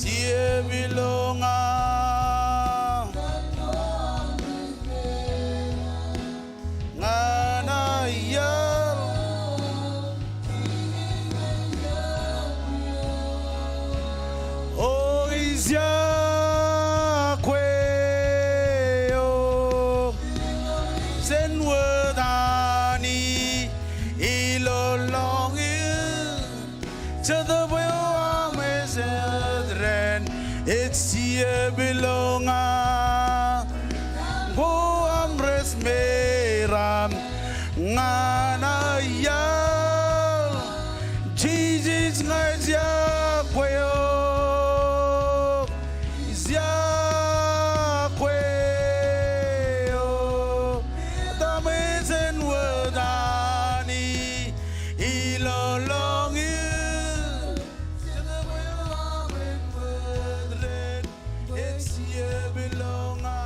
Ijeplōñ aō ñan aial. O ij iọkwe eok jān wōt Anij ilo lọñiō. Jetōb eo aṃ ej jet ren, ej Ijeplōñ aō. Ko aṃ rej meram ñan aial. Jisōs, ña ij iọkwe eok. Ij iọkwe eok. Wōt aṃ jān wōt Anij ilo lọñiō. Jetōb eo aṃ ej jet ren, ej Ijeplōñ aō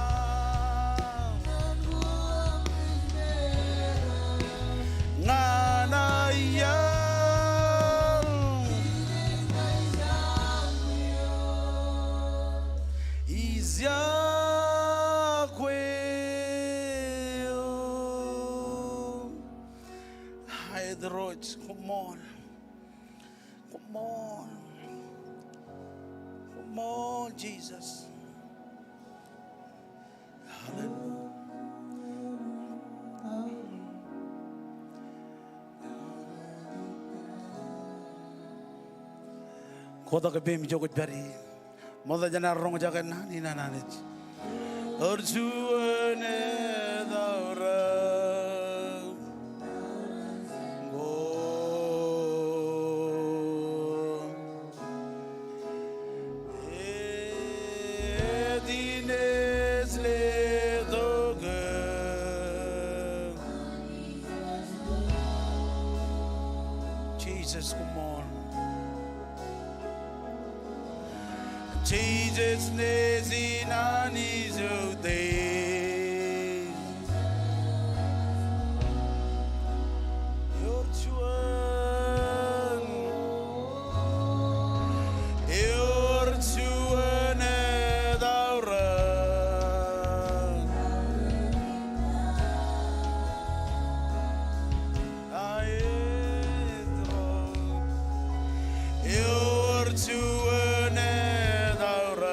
ñan aial. Ij iọkwe eok. Aet Irooj, koṃṃool. Koṃṃool. Koṃṃool Jisōs. Hallelujah. Kotak ippaṃ ijo kwōj pād ie. Ṃokta jān ad roñjake naan in an Anij. Ewōr juon etaorōk ko etinej letok eō. Jisōs, koṃṃool. Jisōs, Nejin Anij otemjej. Ewōr juon, ewōr juon etaorōk. Aet Irooj. Ewōr juon etaorōk,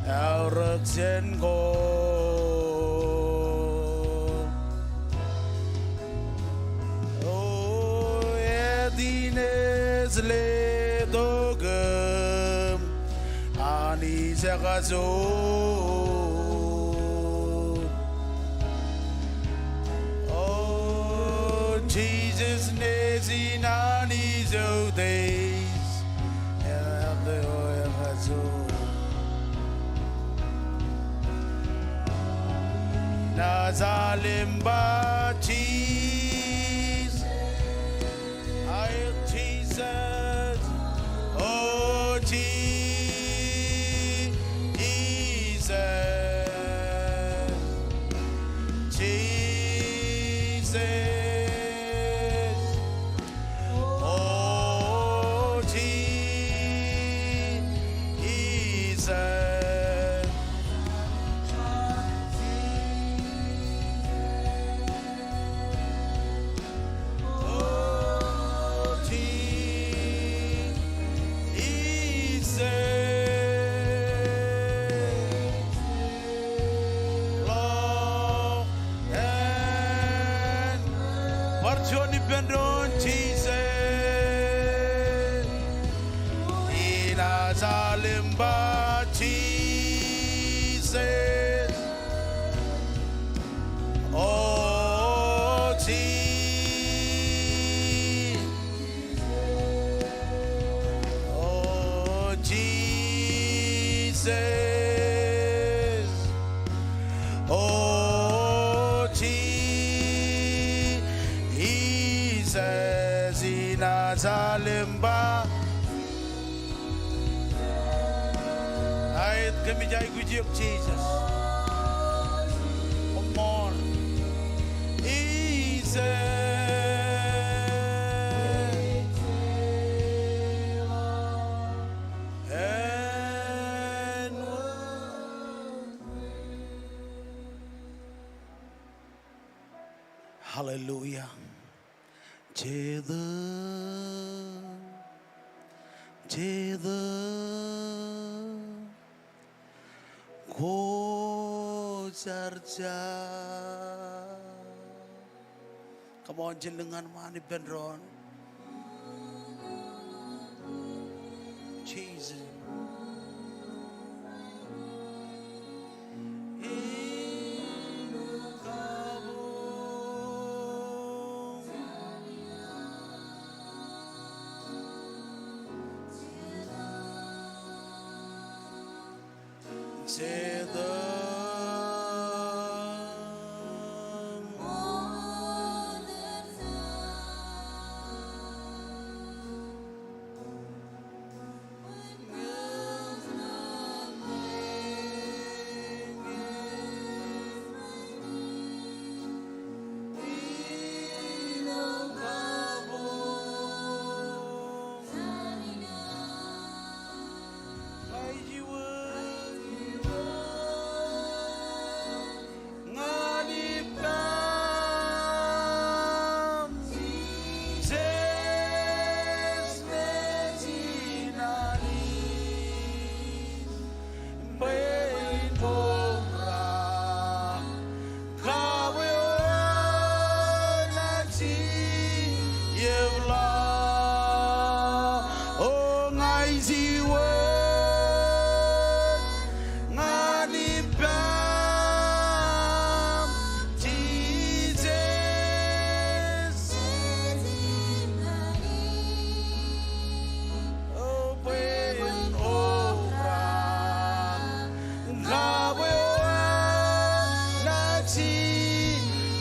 eorōk jān ko. O etinej letok eō. Anij ekajoor. O Jisōs, Nejin Anij otemjej. Eo ekajoor. Naaj limba Jisōs. Aet Jisōs. O Jisōs. Jisōs. O Jisōs. Bar juon ippān doon, Jisōs. Inaaj limba Jisōs. O Ji-, O Jisōs. O Jisōs. Jerusalem ba. Aet, kōmij aikuj eok Jisōs. Come on. Ise. Hallelujah. Jetōb, jetōb, kwōjarjar. Come on, jen lōñ ñan ṃaan ippān doon. Jesus.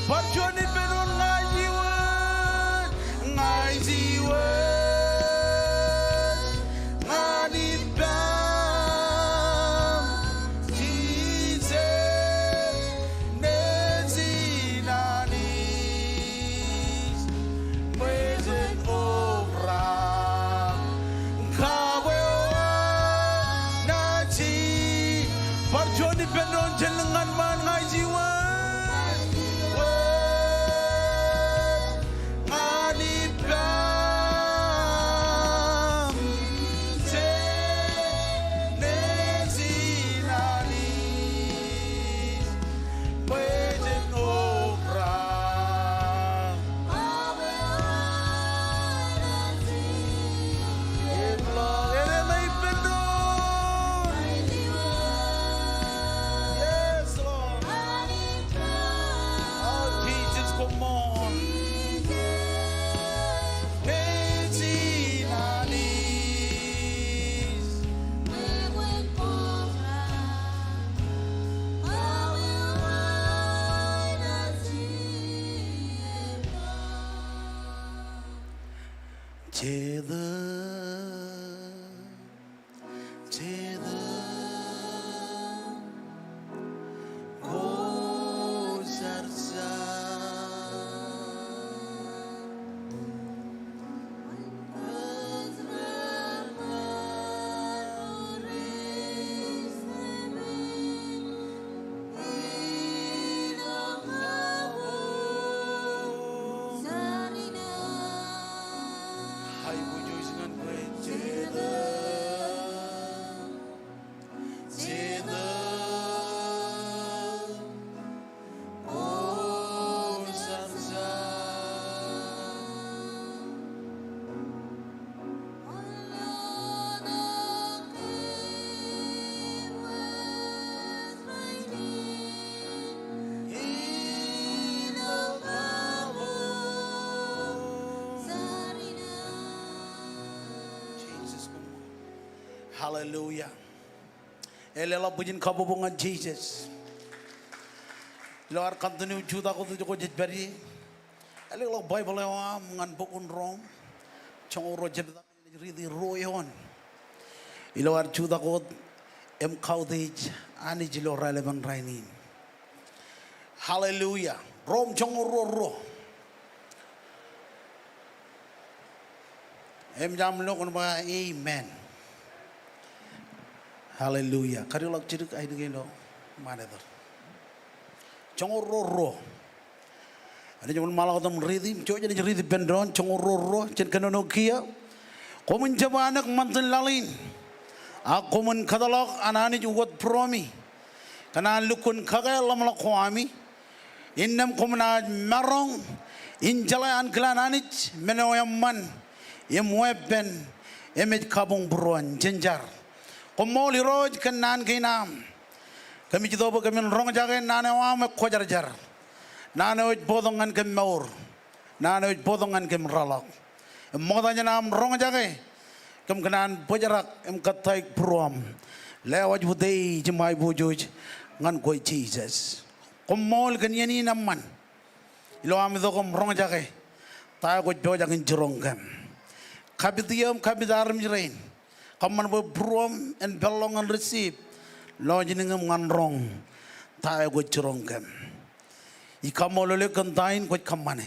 Bar juon ippān doon, ña ij iwōj, ña ij iwōj ñan ippaṃ, Jisōs, nejin Anij. Ṃweo jān obrak, kabwe oan ajri. Bar juon ippān doon, jen lōñ ñan ṃaan, ña ij iwōj ñan ippaṃ, Jisōs, nejin Anij. Yes, Lord. Oh, Jesus, come on. Nejin Anij. Jetōb, jetōb, kwōjarjar. Hallelujah. Eḷḷā bwijin kabbokbok ñan Jisōs. Ilo ad continue jutak wōt ijoko jej pād ie, ālōkḷọk Baibōḷ eo aṃ ñan bok in Rom. joñoul ruo jebta, ej riiti ruo eoon. Ilo ad jutak wōt im kautiej Anij ilo raelepen rainin. Hallelujah. Rom joñoul ruo ruo. Im jab lo kwōn ba amen. Hallelujah. Kadiḷọk jidik ainikiin ilo ṃaan etan. Joñoul ruo ruo. Enaaj wōnṃaanḷọk wōt im riiti, im jouj enaaj riiti ippān doon, joñoul ruo ruo, jen kōnono kiiō. Koṃwin jab anōk ṃantin laḷ in, ak koṃwin kōtḷọk an Anij ukōt būruemi. Kōn an lukkuun kake ḷōmṇak ko ami. Innām koṃ naaj maroñ in jeḷā ankilaan Anij, men eo eṃṃan im weeppān im ej kabuñbūruon. Jen jar. Koṃṃool Irooj kōn naan kein aṃ. Kōmij itok bwe kōmin roñjake naan eo aṃ ekwōjarjar. Naan eo ej bōktok ñan kōm mour. Naan eo ej bōktok ñan kōm rōḷọk. Im ṃokta jān aṃ roñjake, kōm kōṇaan bōjrak im kōttāik būruōṃ. Lewōj utiej im aiboojoj ñan kwe Jisōs. Koṃṃool kōn iien in eṃṃan. Ilo am itok im roñjake ta eo kwōj pojak in jiroñ kōm. Kapit iiō im kapit armej rein. Kōṃṃan bwe būruōṃ en peḷḷọk ñan receive lọjilñiñ im ñan roñ ta eo kwōj jiroñ kōm. Ij kaṃṃoolol eok kōn ta in kwōj kōṃṃane.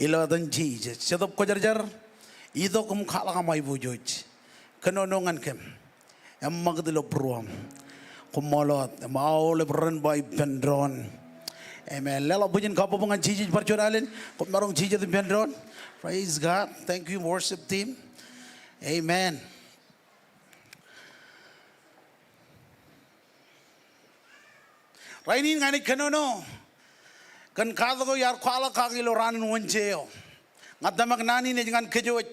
Ilo etan Jisōs. Jetōb Kwōjarjar, itok im kwaḷọk aṃ aiboojoj. Kōnono ñan kōm. Im ṃakūt ilo būruōṃ. Koṃṃool wōt, im aolep ren ba ippān doon. Amen. Leḷọk bwijin kabbokbok ñan Jisōs bar juon alen, koṃ maroñ jijet ippān doon. Praise God. Thank you, worship team. Amen. Rainin ña inaaj kōnono kōn katak eo iar kwaḷọk kaki ilo raan in Wōnje eo. Ña tōmak naan in ej ñan kōj wōj.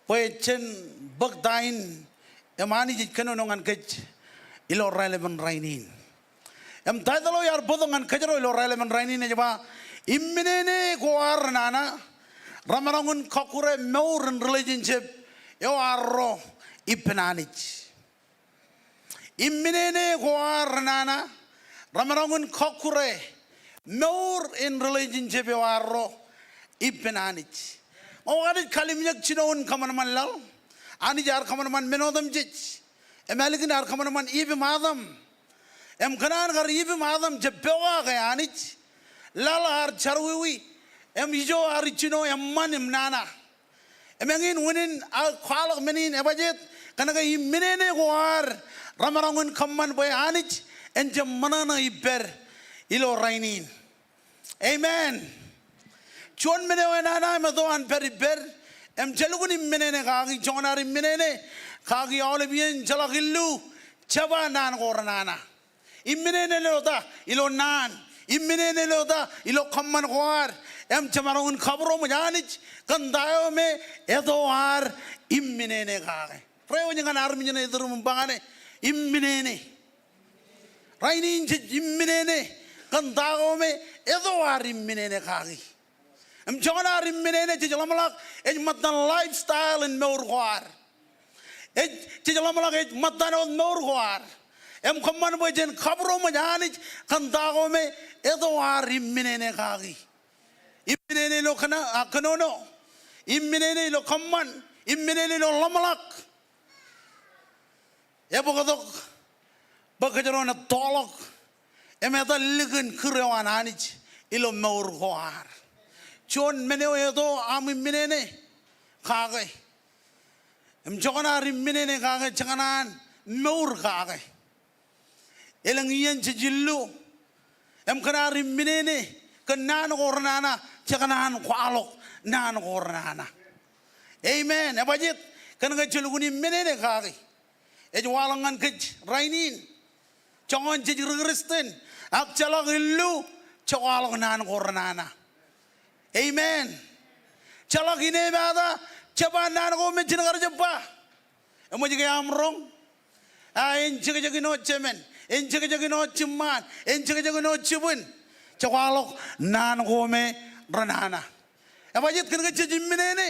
Bwe jen bōk ta in, im Anij ej kōnono ñan kōj ilo raelepen rainin. Im title eo iar bōktok ñan kōjro ilo raelepen rainin ej ba, Imminene ko ad renana, remaroñ in kọkkure mour in relationship eo arro ippān Anij. Imminene ko ad renana, remaroñ in kọkkure mour in relationship eo arro ippān Anij. Ñe kwōj kalimjek jinoin kōṃanṃan laḷ, Anij ear kōṃanṃan men otemjej. Im ālikin ear kōṃanṃan Eve im Adam. Im kōn an kar Eve im Adam jab pokake Anij, laḷ ear jerọwiwi, im ijo ear jino eṃṃan im nana. Im eñin unin aō kwaḷọk men in, ebajjeet, kōnke imminene ko ad remaroñ in kōṃṃan bwe Anij en jab ṃōṇōṇō ippād ilo rainin. Amen. Juon men eo enana im eto an pād ippād, im jelukkuun imminene kaki, joñan ad imminene kaki aolep iien, jeḷak illu, jeba naan ko renana. Imminene ilo ta? Ilo naan. Imminene ilo ta? Ilo kōṃṃan ko ad. Im jemaroñ in kabūroṃōj Anij kōn ta eo me eto ad imminene kake. Reiwōj ñan armej ṇe iturūṃ im ba ñane, imminene. Rainin jej imminene kōn ta ko me eto ad imminene kaki. Im joñan ad imminene jej ḷōmṇak ej ṃōttan lifestyle in mour ko ad. Ej, jej ḷōmṇak ej ṃōttan wōt mour ko ad. Im kōṃṃan bwe jen kabūroṃōj Anij kōn ta ko me eto ad imminene kaki. Imminene ilo kōn, a, kōnono. Imminene ilo kōṃṃan. Imminene ilo ḷōmṇak. Ebōktok bwe kōjro en ettoḷọk im etal likin kūr eo an Anij ilo mour ko ad. Juon men eo eto aṃ imminene kake. Im joñan ad imminene kake, jekōṇaan mour kake. Elōñ iien jej illu im kōn ad imminene kōn naan ko renana, jekōṇaan kwaḷọk naan ko renana. Amen. Ebajjeet? Kōnke jelukkuun imminene kaki. Ej waḷọk ñan kōj rainin. Joñan jej ri Kristian ak jeḷak illu, jekwaḷọk naan ko renana. Amen. Jeḷak ineemata, jeba naan ko me jin kar jebba. Eṃōj ke aṃ roñ? A, en jekjek āinwōt jemān, en jekjek āinwōt jiṃṃaan, en jekjek āinwōt jibwin. Jekwaḷọk naan ko me renana. Ebajjeet? Kōnke jej imminene.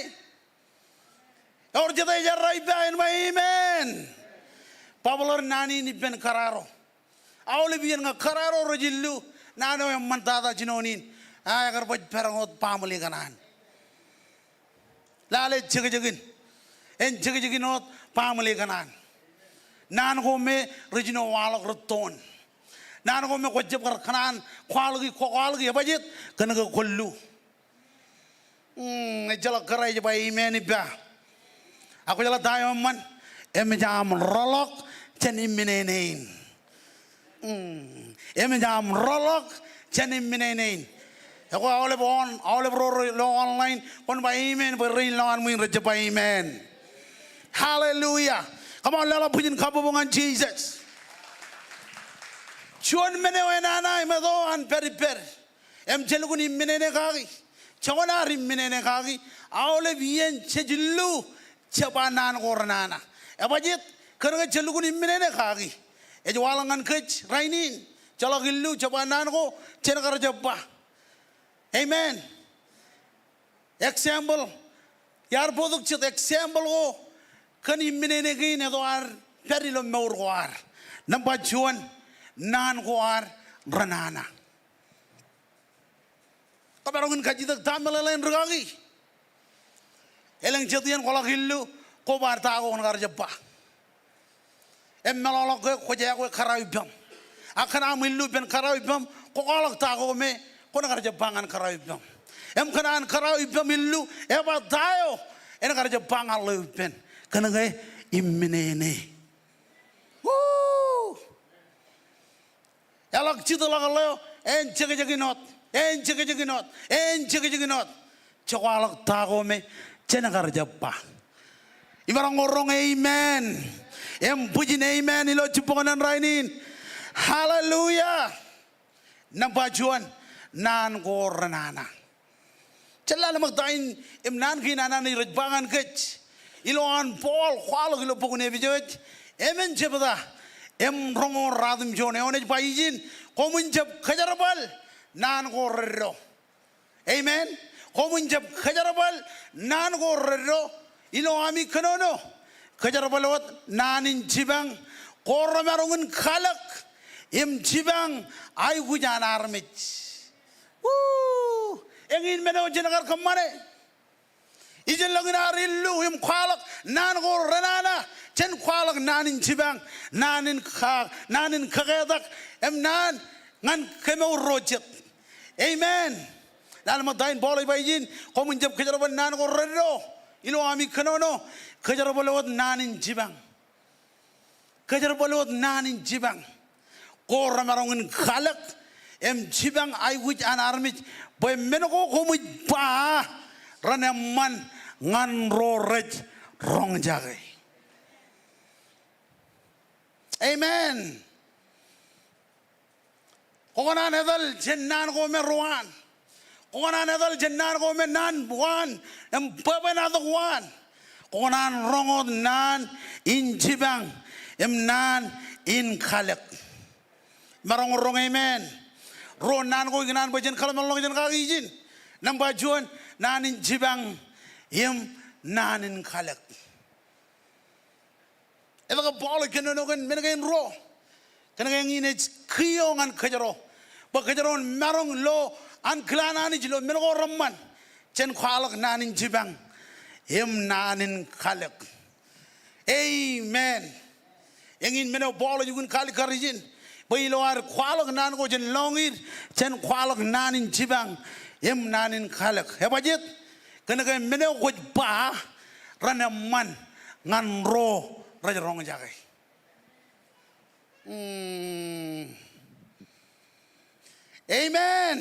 Ewōr jete ej errā ippa en ba amen? Bwabweḷer naan in ippān kōrā ro. Aolep iien ñe kōrā ro rej illu, naan eo eṃṃantata jinoin in, a, ekar baj pād wōt baaṃle kōṇaan. Lale jekjekin. En jekjekin wōt baaṃle kōṇaan. Naan ko me rej jino waḷọk rūttoon. Naan ko me kwōjab kar kōṇaan kwaḷọki, kwaḷọki, ebajeet, kōnke kwōllu. Mm, ejjeḷọk kōrā ej ba amen ippa. Ak kwōjeḷā ta eo eṃṃan? Emōj aṃ rọọlḷọk jān imminene in. Mm, emōj aṃ rọọlḷọk jān imminene in. Ekwe aolep on, aolep ro ilo online, kwōn ba amen bwe rein lowaan ṃwiin rej jab ba amen. Hallelujah. Come on, leḷọk bwijin kabbokbok ñan Jisōs. Juon men eo enana im eto an pād ippād. Im jelukkuun imminene kaki. Joñan ad imminene kaki, aolep iien jej illu, je ba naan ko renana. Ebajeet? Kōnke jelukkuun imminene kaki. Ej waḷọk ñan kōj rainin. Jeḷak illu, je ba naan ko, jen kar jab ba. Amen. Example. Iar bōktok jet example ko kōn imminene kein eto ad pād ilo mour ko ad. Nōṃba juon, naan ko ad renana. Kwōmaroñ in kajjitōk ta meḷeḷe in rikaki. Elōñ jet iien kwaḷọk illu, kobaar ta ko kwōn kar jab ba. Im meḷọkḷọk ke kwōj aikuj kōrā ippaṃ. Ak kōn aṃ illu ippān kōrā ippaṃ, kwō kwaḷọk ta ko me kwōn kar jab ba ñan kōrā ippaṃ. Im kōn an kōrā ippaṃ illu, eba ta eo en kar jab ba ñan ḷeo ippān. Kōnke imminene. Woo! Eḷak jitḷọk ḷeo, en jekjekin wōt, en jekjekin wōt, en jekjekin wōt. Jej kwaḷọk ta ko me jen kar jab ba. Imaroñ ko roñ amen. Im bwijin amen ilo jibboñōn rainin. Hallelujah. Nōṃba juon, naan ko renana. Jen lale ṃōk ta in im naan kein an Anij rej ba ñan kōj. Ilowaan Paul kwaḷọk ilo bok in Epesōs, emān jebta im roñoul ruatimjuon eoon ej ba ijin, koṃwin jab kōjerbal naan ko reddo. Amen. Koṃwin jab kōjerbal naan ko reddo ilo ami kōnono. Kōjerbal wōt naan in jipañ, ko remaroñ in kalōk im jipañ aikuj an armej. Woo! Eñin men eo jen kar kōṃṃane. Ijellọkin ad illu im kwaḷọk naan ko renana, jen kwaḷọk naan in jipañ, naan in ka, naan in kaketak, im naan ñan kemour ro jet. Amen. Lale ṃōk ta in Paul ej ba ijin, koṃwin jab kōjerbal naan ko reddo ilo ami kōnono, kōjerbal wōt naan in jipañ. Kōjerbal wōt naan in jipañ. Ko remaroñ in kalōk im jipañ aikuj an armej, bwe men ko koṃij ba ren eṃṃan ñan ro rej roñjake. Amen. Kwō kōṇaan etal jān naan ko me ro waan. Kwō kōṇaan etal jān naan ko me naan waan im bwebwenato waan. Kwō kōṇaan roñ wōt naan in jipañ im naan in kalōk. Imaroñ roñ amen. Ruo naan ko ikōṇaan bwe jen kōḷmānḷọkjeṇ kaki ijin. Nōṃba juon, naan in jipañ im naan in kalōk. Etke Paul ej kōnono kōn men kein ruo? Kōnke eñin ej kiiō ñan kōjro. Bwe kōjro en maroñ ilo ankilaan Anij ilo men ko reṃṃan. Jen kwaḷọk naan in jipañ im naan in kalōk. Amen. Eñin men eo Paul ej lukkuun kaalikkar ijin. Bwe ilo ad kwaḷọk naan ko jān lọñiid, jen kwaḷọk naan in jipañ im naan in kalōk. Ebajeet? Kōnke men eo kwōj ba ren eṃṃan ñan ro rej roñjake. Mm. Amen.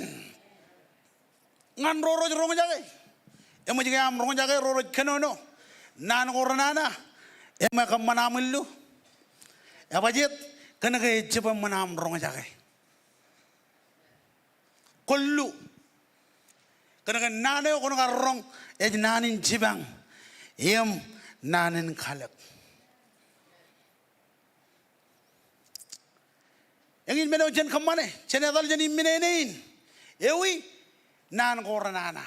Ñan ro rej roñjake. Eṃōj ke aṃ roñjake ro rej kōnono naan ko renana im ekōṃṃan aṃ illu? Ebajeet? Kōnke ejjab eṃṃan aṃ roñjake. Kwōllu. Kōnke naan eo kwōn kar roñ ej naan in jipañ im naan in kalōk. Eñin men eo jen kōṃṃane, jen etal jān imminene in. Ewi? Naan ko renana.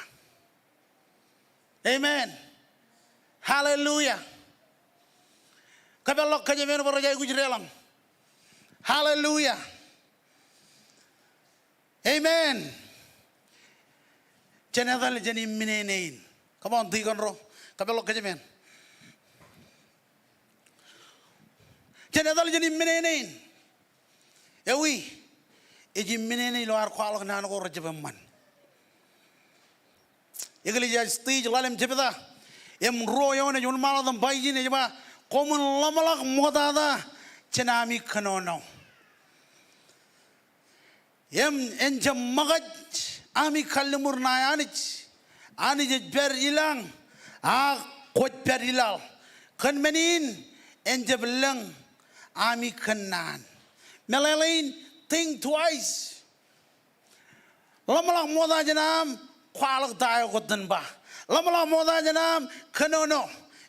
Amen. Hallelujah. Kōpeḷḷọk kōjām eṇ bwe rej aikuj deḷọñ. Hallelujah. Amen. Jen etal jān imminene in. Come on, dikon ro. Kapeḷḷọk kōjmān. Jen etal jān imminene in. Ewi, ej imminene ilo ad kwaḷọk naan ko rejjab eṃṃan. Eklejia Stage ḷalem jebta im ruo eoon ej wōnṃaanḷọk im ba ijin, ej ba, koṃwin ḷōmṇak ṃoktata jān ami kōnono. Im en jab ṃōkaj ami kalliṃur ṇae Anij. Anij ej pād ilañ, ak kwōj pād ilaḷ. Kōn men in, en jab lōñ ami kōnnaan. Meḷeḷein, think twice. Ḷōmṇak ṃokta jān aṃ kwaḷọk ta eo kwōj itōn ba. Ḷōmṇak ṃokta jān aṃ kōnono.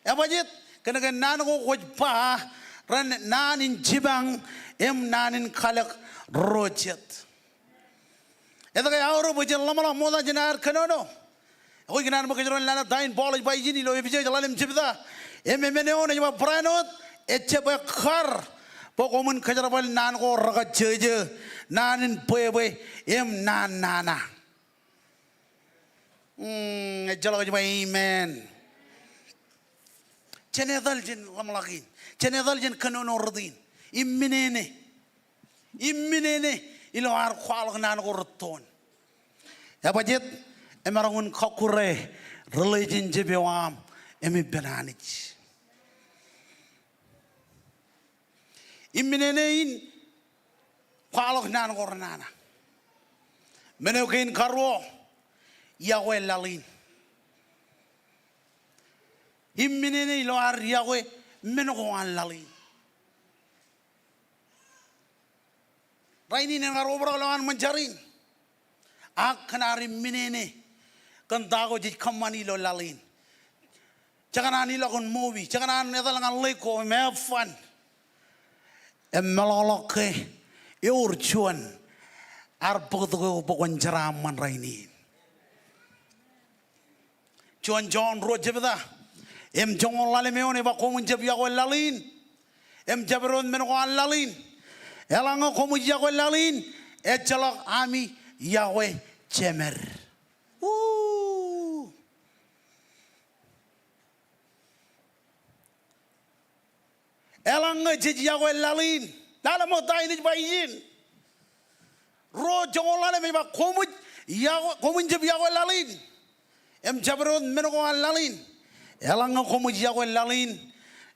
Ebajeet? Kōnke naan ko kwōj ba ren naan in jipañ im naan in kalōk ro jet. Etke aorōk bwe jen ḷōmṇak ṃokta jān ad kōnono? Ekwe, ikōṇaan bwe kōjro en lale ta in Paul ej ba ijin ilo Epesōs ḷalem jebta im emān eoon ej ba, barāinwōt ejjab ekkar bwe koṃwin kōjerbal naan ko rekajjōjō, naan in bwebwe im naan nana. Mm, ejjeḷọk ej ba amen. Jen etal jān ḷōmṇak in. Jen etal jān kōnono rot in. Imminene. Imminene ilo ad kwaḷọk naan ko rūttoon. Ebajeet? Emaroñ in kọkkure relationship eo aṃ im ippān Anij. Imminene in kwaḷọk naan ko renana. Men eo kein karuo, iọkwe laḷ in. Imminene ilo ad iọkwe men ko an laḷ in. Rainin en kar obrak ilowaan ṃōn jar in. Ak kōn ad imminene kōn ta ko jej kōṃṃani ilo laḷ in. Jekōṇaan ilọk in movie, jekōṇaan etal ñan lake ko im have fun. Im meḷọkḷọk ke ewōr juon ear bōktok eok bwe kwōn jeraaṃṃan rainin. Juon Jon ruo jebta im joñoul ḷalem eoon ej ba, koṃwin jab iọkwe laḷ in im jabdewōt men ko an laḷ in. Eḷaññe koṃij iọkwe laḷ in, ejjeḷọk ami iọkwe jemed. Woo! Eḷaññe jej iọkwe laḷ in, lale ṃōk ta in ej ba ijin. Ruo joñoul ḷalem ej ba, koṃij iọkwe, koṃwin jab iọkwe laḷ in im jabdewōt men ko an laḷ in. Eḷaññe koṃij iọkwe laḷ in,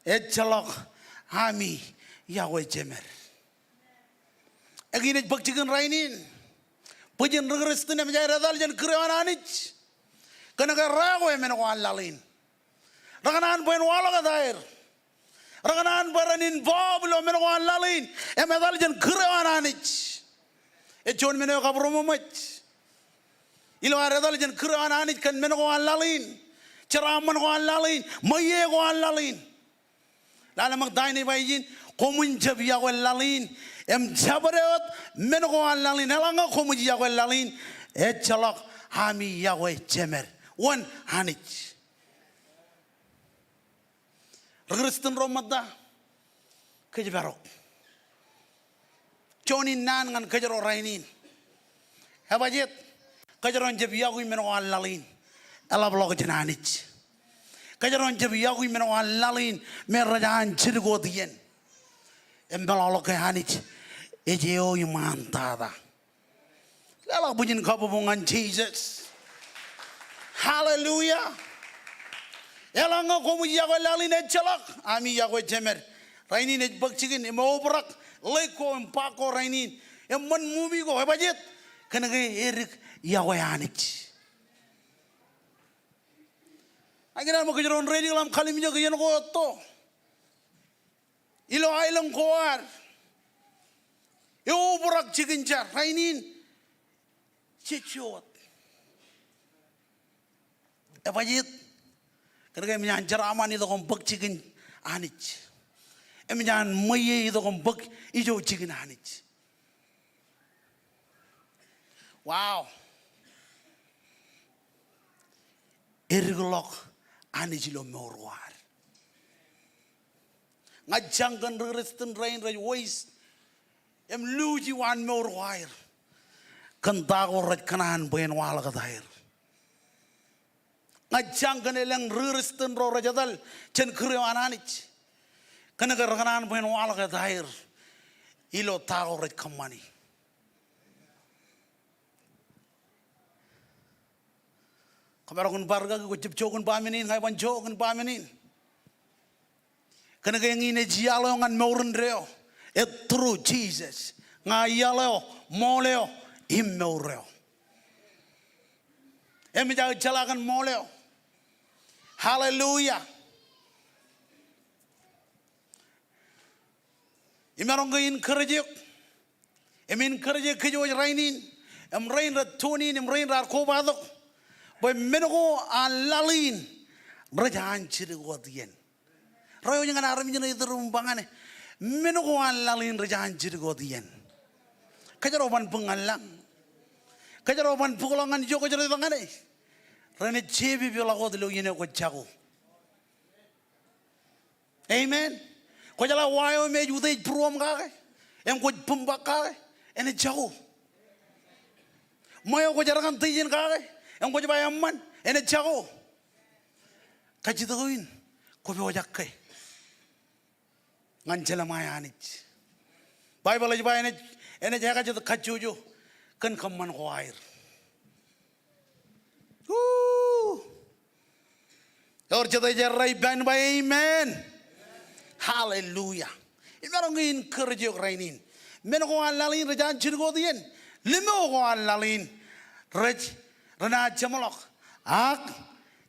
ejjeḷọk ami iọkwe jemed. Ekwe, ij bōk jikin rainin bwe jen ri Kristian emōj aer etal jān kūr eo an Anij. Kōnke rekwe men ko an laḷ in. Rekōṇaan bwe en waḷọk etaer. Rekōṇaan bwe ren involve ilo men ko an laḷ in im etal jān kūr eo an Anij. Ej juon men eo ekabūroṃōj ilo ad etal jān kūr eo an Anij kōn men ko an laḷ in, jeraaṃṃan ko an laḷ in, ṃweiie ko an laḷ in. Lale ṃōk ta in ej ba ijin, koṃwin jab iọkwe laḷ in im jabdewōt men ko an laḷ in. Eḷaññe koṃij iọkwe laḷ in, ejjeḷọk ami iọkwe jemed. Wōn? Anij. Ri Kristian ro ṃōtta, kōjparok. Juon in naan ñan kōjro rainin. Ebajeet? Kōjro en jab iọkwe men ko an laḷ in eḷapḷọk jān Anij. Kōjro en jab iọkwe men ko an laḷ in me rej an jidik wōt iien. Im meḷọkḷọk ke Anij ej eo iṃaan tata. Leḷọk bwijin kabbokbok ñan Jisōs. Hallelujah. Eḷaññe koṃij iọkwe laḷ in, ejjeḷọk ami iọkwe jemed. Rainin ej bōk jikin im eobrak lake ko im park ko rainin im ṃōn movie ko. Ebajeet? Kōnke edik iọkwe Anij. Ikōṇaan bwe kōjro en ready ḷọk im kallimjek iien ko etto. Ilo aelōñ ko ad, eobrak jikin jar rainin, jej jowōt. Ebajeet? Kōnke emōj an jeraaṃṃan itok im bōk jikin Anij. Emōj an ṃweiie itok im bōk ijo jikin Anij. Wow. Edikḷọk Anij ilo mour ko ad. Ña ij jañ kōn ri Kristian rein rej waste im luuji waan mour ko aer kōn ta ko rej kōṇaan bwe en waḷọk etaer. Ña jañ kōn elōñ ri Kristen ro rej etal jān kūr eo an Anij. Kōnke rekōṇaan bwe en waḷọk etaer ilo ta ko rej kōṃṃani. Kwōmaroñ in bar kaki, kwōjab jokwe in ba men in, ña iban jokwe in ba men in. Kōnke eñin ej iaḷ eo ñan mour indeeo. Ej through Jesus. Ña iaḷ eo, ṃool eo, im mour eo. Im ej aō jeḷā kōn ṃool eo. Hallelujah. Imaroñ ke encourage eok. Im encourage kōj wōj rainin, im rein rej tune in, im rein raar kobatok, bwe men ko an laḷ in rej an jidik wōt iien. Reiwōj ñan armej ṇe iturūṃ ba ñane, men ko an laḷ in rej an jidik wōt iien. Kōjro ban bōk ñan lañ. Kōjro ban bōkḷọk ñan ijo kōjro itok ñane. Renaaj jepepeḷọk wōt ilo iien eo kwōj jako. Amen. Kwōjeḷā wa eo me ej utiej būruōm kake, im kwōj bōm bōk kake, enaaj jako. Ṃweo kwōj erkan tijen kake, im kwōj ba eṃṃan, enaaj jako. Kajjitōk eo in, kwō pojak ke ñan jeḷā ṃae Anij. Baibōḷ ej ba enaaj, enaaj ekajet kajjojo kōn kōṃṃan ko aer. Woo! Ewōr jete ej errā ippān ba amen. Hallelujah. Imaroñ ke encourage eok rainin. Men ko an laḷ in rej an jidik wōt iien. Limeo ko an laḷ in rej, renaaj jeṃḷọk. Ak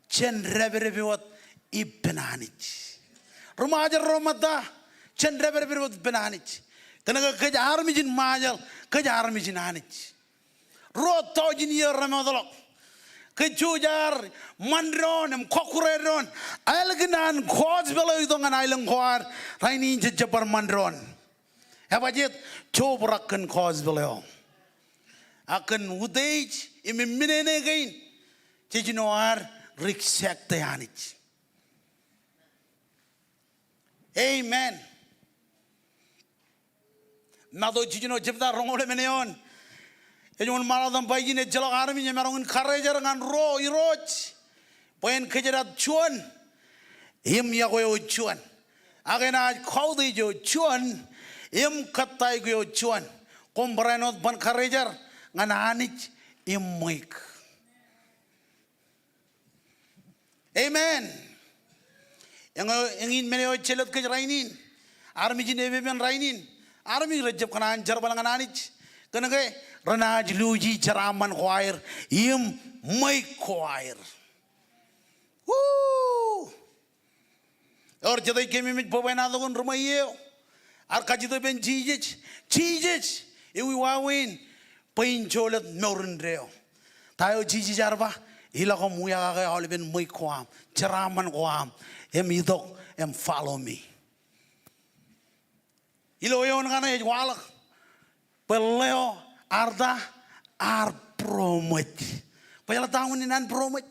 jen dāpdep wōt ippān Anij. Ri Ṃajeḷ ro ṃōtta, jen dāpdep wōt ippān Anij. Kōnke kōj armej in Ṃajeḷ, kōj armej in Anij. Ruo tọujin iiō remootḷọk ke jouj aer ṃan doon im kọkkure doon ālikin an gospel eo itok ñan aelōñ ko ad rainin jej jab bar ṃan doon. Ebajeet? Jobrak kōn gospel eo. Ak kōn utiej im imminene kein, jej jino ad reject e Anij. Amen. Matu jiljino jebta roñoul emān eoon. Ej wōnṃaanḷọk im ba ijin ejjeḷọk armej emaroñ in karejar ñan ruo irooj bwe en kōjdat juon im iọkwe eo juon. Ak enaaj kautiej eo juon im kōttāik eo juon. Koṃ barāinwōt ban karejar ñan Anij im ṃweiuk. Amen. Eñin men eo ej jelōt kōj rainin. Armej in epepen rainin. Armej rej jab kōṇaan jerbal ñan Anij. Kōnke renaaj luuji jeraaṃṃan ko aer im ṃweiuk ko aer. Woo! Ewōr jete ej keememej bwebwenato kōn ri ṃweiuk eo. Ear kajjitōk ippān Jisōs. Jisōs, ewi wāween bwe in jolōt mour indeeo? Ta eo Jisōs ear ba? Ilọk im wiakake aolepen ṃweiuk ko aṃ, jeraaṃṃan ko aṃ, im itok im follow me. Ilo eoon kaṇe ej waḷọk bwe ḷeo ear ta? Ear būroṃōj. Bwe eḷap ta unin an būroṃōj?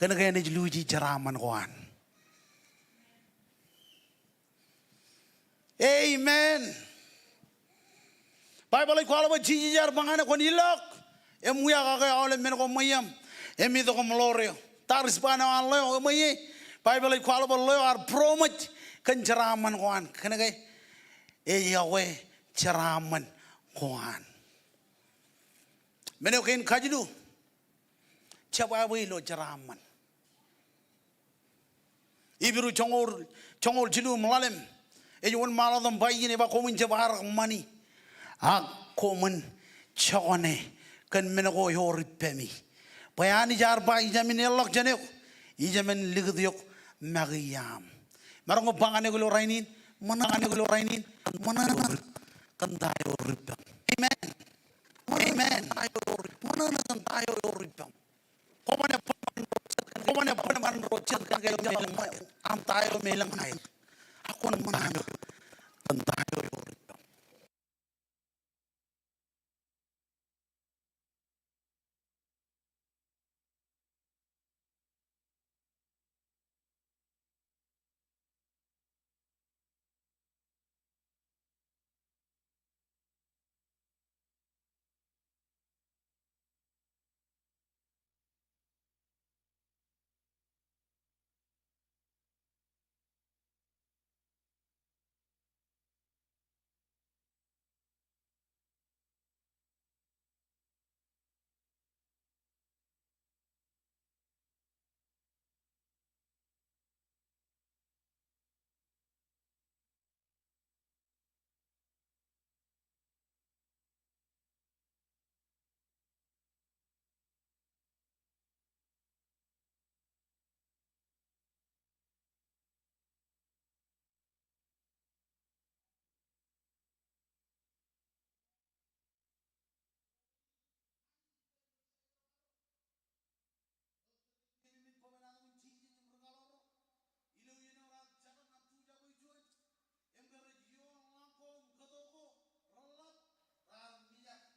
Kōnke enaaj luuji jeraaṃṃan ko an. Amen. Baibōḷ ej kwaḷọk bwe Jisōs ear ba ñane, kwōn ilọk im wiakake aolep men ko ṃweiem im itok im ḷoor eō. Ta respond eo an ḷeo? Eṃweiie. Baibōḷ ej kwaḷọk bwe ḷeo ear būroṃōj kōn jeraaṃṃan ko an. Kōnke ej iọkwe jeraaṃṃan ko an. Men eo kein kajilu, jebwābwe ilo jeraaṃṃan. Hibru joñoul, joñoul jilu im ḷalem ej wōnṃaanḷọk im ba ijin, ej ba, koṃwin jab arōk ṃani, ak koṃwin jokwane kōn men ko ewōr ippemi. Bwe Anij ear ba, ijemin eḷḷọk jān eok, ijemin likūt eok make iaaṃ. Maroñ ke ba ñan eok ilo rainin, ṃōṇōṇō ñan eok ilo rainin, ṃōṇōṇō kōn ta eo ewōr ippem. Amen. Amen. Ṃōṇōṇō kōn ta eo ewōr ippem. Kwōban ebwe ṃan ro, kwōban ebwe ṃan ro jet kōn ke eṃṃan ṃweo aṃ ta eo im elōñ aer. Ak kwōn ṃōṇōṇō kōn ta eo ewōr ippem.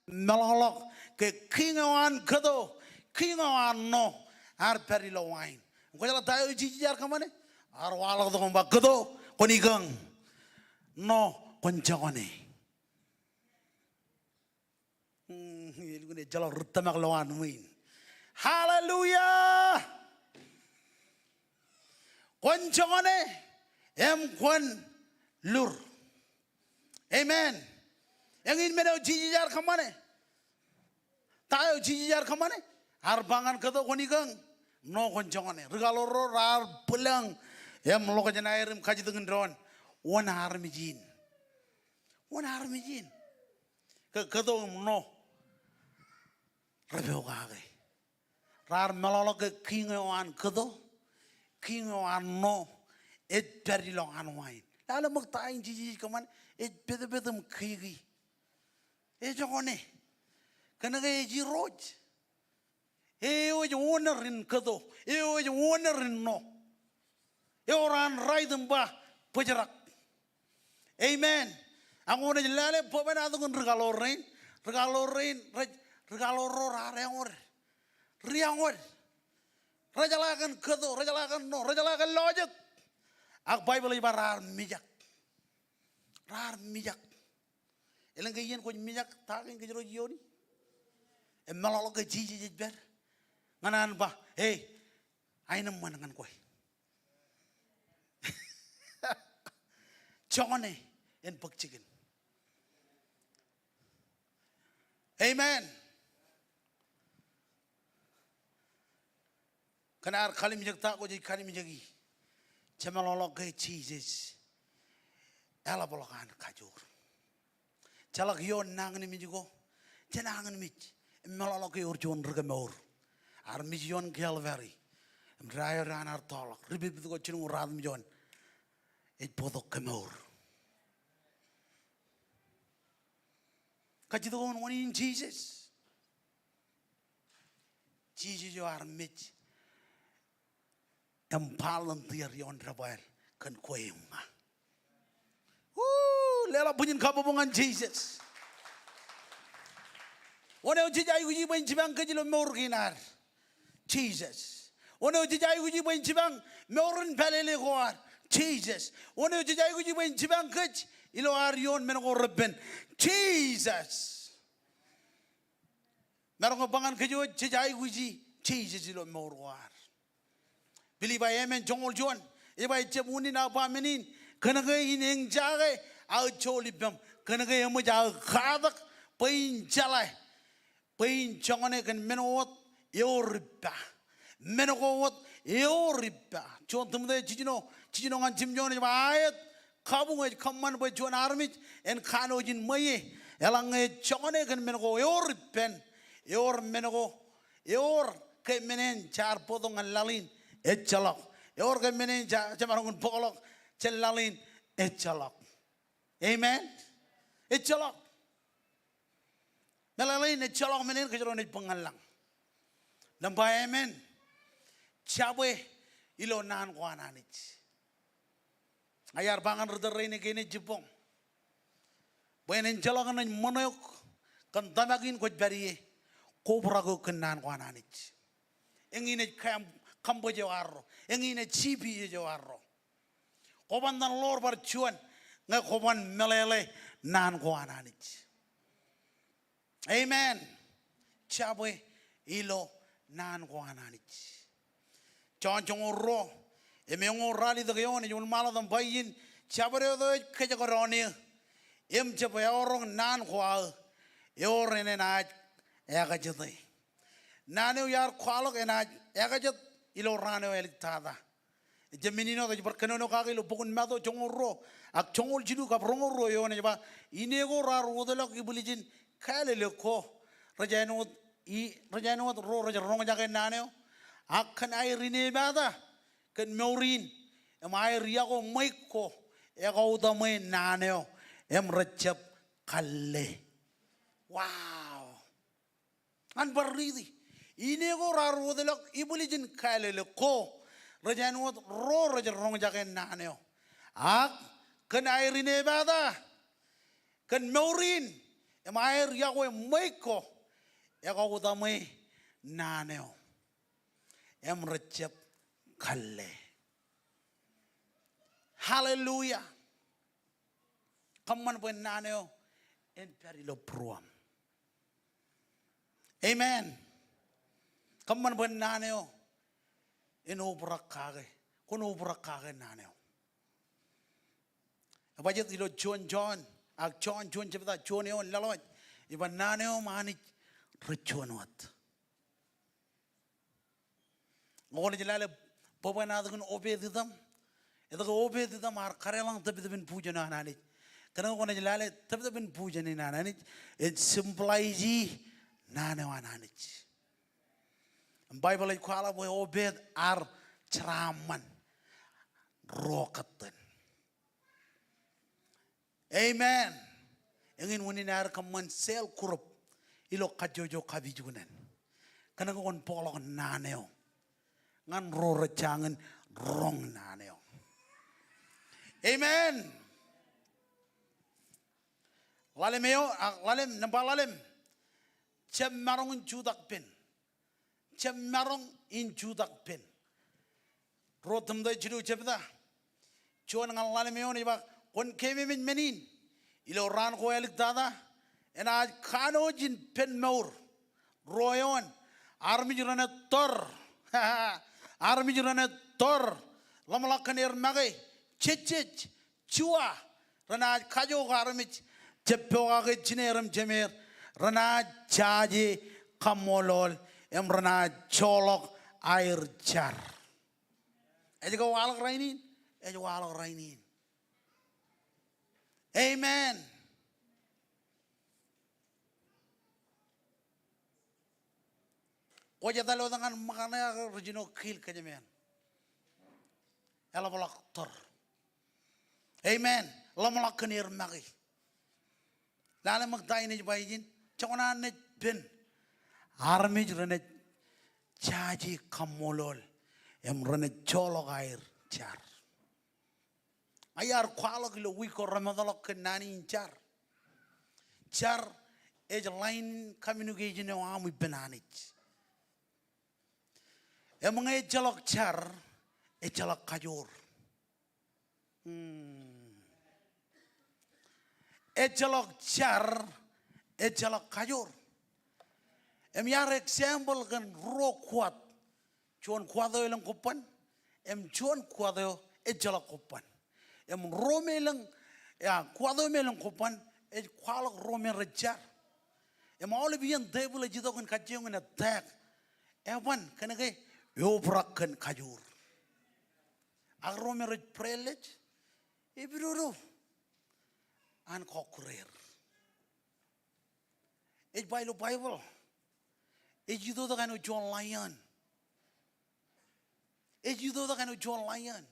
meḷọkḷọk ke kiiñ eo an kōto, kiiñ eo an ṇo, ear pād ilo wain. Kwōjeḷā ta eo Jisōs ear kōṃṃane? Ear waḷọk tok im ba, kōto, kwōn ikōñ. Ṇo, kwōn joñane. Hmm, elukkuun ejjeḷọk ri tōmak lowaan ṃwiin. Hallelujah! Kwōn joñane im kwōn lur. Amen. Eñin men eo Jisōs ear kōṃṃane. Ta eo Jisōs ear kōṃṃane? Ear ba ñan kōto, kwōn ikōñ. Ṇo kwōn joñane. Ri kaḷoor ro raar bwilōñ im ḷokjenaer im kajjitōk in doon. Wōn armej in? Wōn armej in? Ke kōto im ṇo repoukake. Raar meḷọkḷọk ke kiiñ eo an kōto, kiiñ eo an ṇo, ej pād ilowaan wain. Lale ṃōk ta in Jisōs ej kōṃṃane? Ej petpet im kiki. Ejoñane. Kōnke ej Irooj. Eo ej owner in kōto. Eo ej owner in ṇo. Ewōr an right im ba bōjrak. Amen. Ak wōn ej lale bwebwenato kōn ri kaḷoor rein, ri kaḷoor rein, rej, ri kaḷoor ro raar eñor. Ri eñor. Rejeḷā kōn kōto, rejeḷā kōn ṇo, rejeḷā kōn lọjet. Ak Baibōḷ ej ba raar mijak. Raar mijak. Elōñ ke iien kwōj mijak, ta kein kōjro iooni? Im meḷọkḷọk ke Jisōs ej pād ñan an ba, hey, aenōṃṃan ñan kwe. Joñane en bōk jikin. Amen. Kōn ad kalimjek ta kwōj kalimjeki. Jemeḷọkḷọk ke Jisōs eḷapḷọk an kajoor. Ejjeḷọk ioon nañinmej ko, jenañinmej, im meḷọkḷọk ke ewōr juon ri kemour. Armej ioon Kalvari im dāiod an ad tọọrḷọk, ri pipit ko jilñuul ruatimjuon, ej bōktok kemour. Kajjitōk wōn in Jisōs? Jisōs eo ear mej im volunteer ioon debwāāl kōn kwe im ña. Woo, leḷọk bwijin kabbokbok ñan Jisōs. Wōn eo jej aikuji bwe en jipañ kōj ilo mour kein ad? Jisōs. Wōn eo jej aikuji bwe en jipañ mour in pālele ko ad? Jisōs. Wōn eo jej aikuji bwe en jipañ kōj ilo ad ioon men ko reppen? Jisōs. Maroñ ke ba ñan kōj wōj jej aikuji Jisōs ilo mour ko ad? Believe by amen, joñoul juon. Ej ba ejjab unin aō ba men in, kōnke in eñjake aō jool ippaṃ, kōnke eṃōj aō katak bwe in jeḷā, bwe in joñane kōn men ko wōt ewōr ippa. Men ko wōt ewōr ippa. Juon Timote jiljino, jiljino ñan jimjuon ej ba, aet kabuñ ej kōṃṃan bwe juon armej en kanooj in ṃweiie, eḷaññe ej joñane kōn men ko ewōr ippān, ewōr men ko, ewōr ke men en jaar bōktok ñan laḷ in, ejjeḷọk. Ewōr ke men en ja-, jemaroñ in bōkḷọk jān laḷ in, ejjeḷọk. Amen. Ejjeḷọk. Meḷeḷein ejjeḷọk men in kōjro naaj bōk ñan lañ. Nōṃba amen. Jabwe ilo naan ko an Anij. Ña iar ba ñan ri tōl rein kein ej jibboñ bwe en enjeḷọk naaj ṃōṇō eok kōn tōmak in kwōj pād ie, kobrak eok kōn naan ko an Anij. Eñin ej kam-, kambōj eo arro. Eñin ej G P S eo arro. Kwōban ḷoor bar juon ñe kwōban meḷeḷe naan ko an Anij. Amen. Jabwe ilo naan ko an Anij. Jon joñoul ruo im eñoul ralitōk eoon ej wōnṃaanḷọk im ba ijin, jabdewōt eo ej kōjekdọọn eō im jab eaorōk naan ko aō, ewōr enaaj ekajete. Naan eo iar kwaḷọk enaaj ekajet ilo raan eo āliktata. Ejjab men in wōt ej bar kōnono kake ilo bok in Matu joñoul ruo ak joñoul jilu kab roñoul ruo eoon ej ba, ine ko raar wōtlọk ibwiljin Kalili ko, rej āinwōt i-, rej āinwōt ro rej roñjake naan eo, ak kōn aer inepata kōn mour in im aer iọkwe ṃweiuk ko ekautoṃwe naan eo im rejjab kalle. Wow. Ñan bar riiti. Ine ko raar wōtlọk ibwiljin Kalili ko, rej āinwōt ro rej roñjake naan eo, ak kōn aer inepata kōn mour in Im aer yokwe ṃweiuk ko, ekwe utaṃwe naan eo. Im rej jab kalle. Hallelujah. Kōṃṃan bwe naan eo en pād ilo būruōṃ. Amen. Kōṃṃan bwe naan eo en obrak kake. Kwōn obrak kake naan eo. Ebajjeet ilo juon Jon, ak Jon, juon jebta, juon eoon, laḷ wōj. Ej ba naan eo im Anij rej juon wōt. Ñe kwōnaaj lale bwebwenato kōn Obed-Idom. Etke Obed-Idom ear kadeḷọñ tōptōpin bujen eo an Anij? Kōnke kwōnaaj lale tōptōpin bujen in an Anij, ej symbolize naan eo an Anij. Im Baibōḷ ej kwaḷọk bwe Obed ear jeraaṃṃan ruo kōttan. Amen. Eñin unin aer kōṃṃan cell group ilo kajjojo kapijuknen. Kōnke kwōn bōkḷọk naan eo ñan ro rej jañin roñ naan eo. Amen. Ḷalem eo, a, ḷalem, nōṃba ḷalem. Jab maroñ in jutak pen. Jab maroñ in jutak pen. Ruo Timoteo jilu jebta, juon ñan ḷalem eoon ej ba, kwōn keememej men in. Ilo raan ko āliktata, enaaj kanooj in pen mour. Ruo eoon, armej renaaj tōr. Armej renaaj tōr. Ḷōmṇak kōn er make, jejjej, juwa, renaaj kajook armej, jab pokake jineer im jemeer, renaaj jaje kaṃṃoolol, im renaaj joḷọk aer jar. Ej ke waḷọk rainin? Ej waḷọk rainin. Amen. Kwōj etal wōt ñan ṃōkane ak ri jino kiil kōjmān. Eḷapḷọk tōr. Amen. Ḷōmṇak kōn er make. Lale ṃōk ta in ej ba ijin, joñan an naaj pen, armej renaaj jaje kaṃṃoolol, im renaaj joḷọk aer jar. Iar kwaḷọk ilo wiik ko remootḷọk kōn naan in jar. Jar ej line communication eo aṃ ippān Anij. Im ñe ejjeḷọk jar, ejjeḷọk kajoor. Hmm. Ejjeḷọk jar, ejjeḷọk kajoor. Im iar example kōn ruo kwōt. Juon kwōt eo elōñ kobban, im juon kwōt eo ejjeḷọk kobban. Im ruo me elōñ, ya, kwōt eo me elōñ kobban, ej kwaḷọk ruo me rej jar. Im aolep iien devil ej itok in kajjioñ in attack eban kōnke eobrak kōn kajoor. Ak ruo me rej privilege, epidodo an kọkkure er. Ej ba ilo Baibōḷ, ej itoitok āinwōt juon lion. Ej itoitok āinwōt juon lion.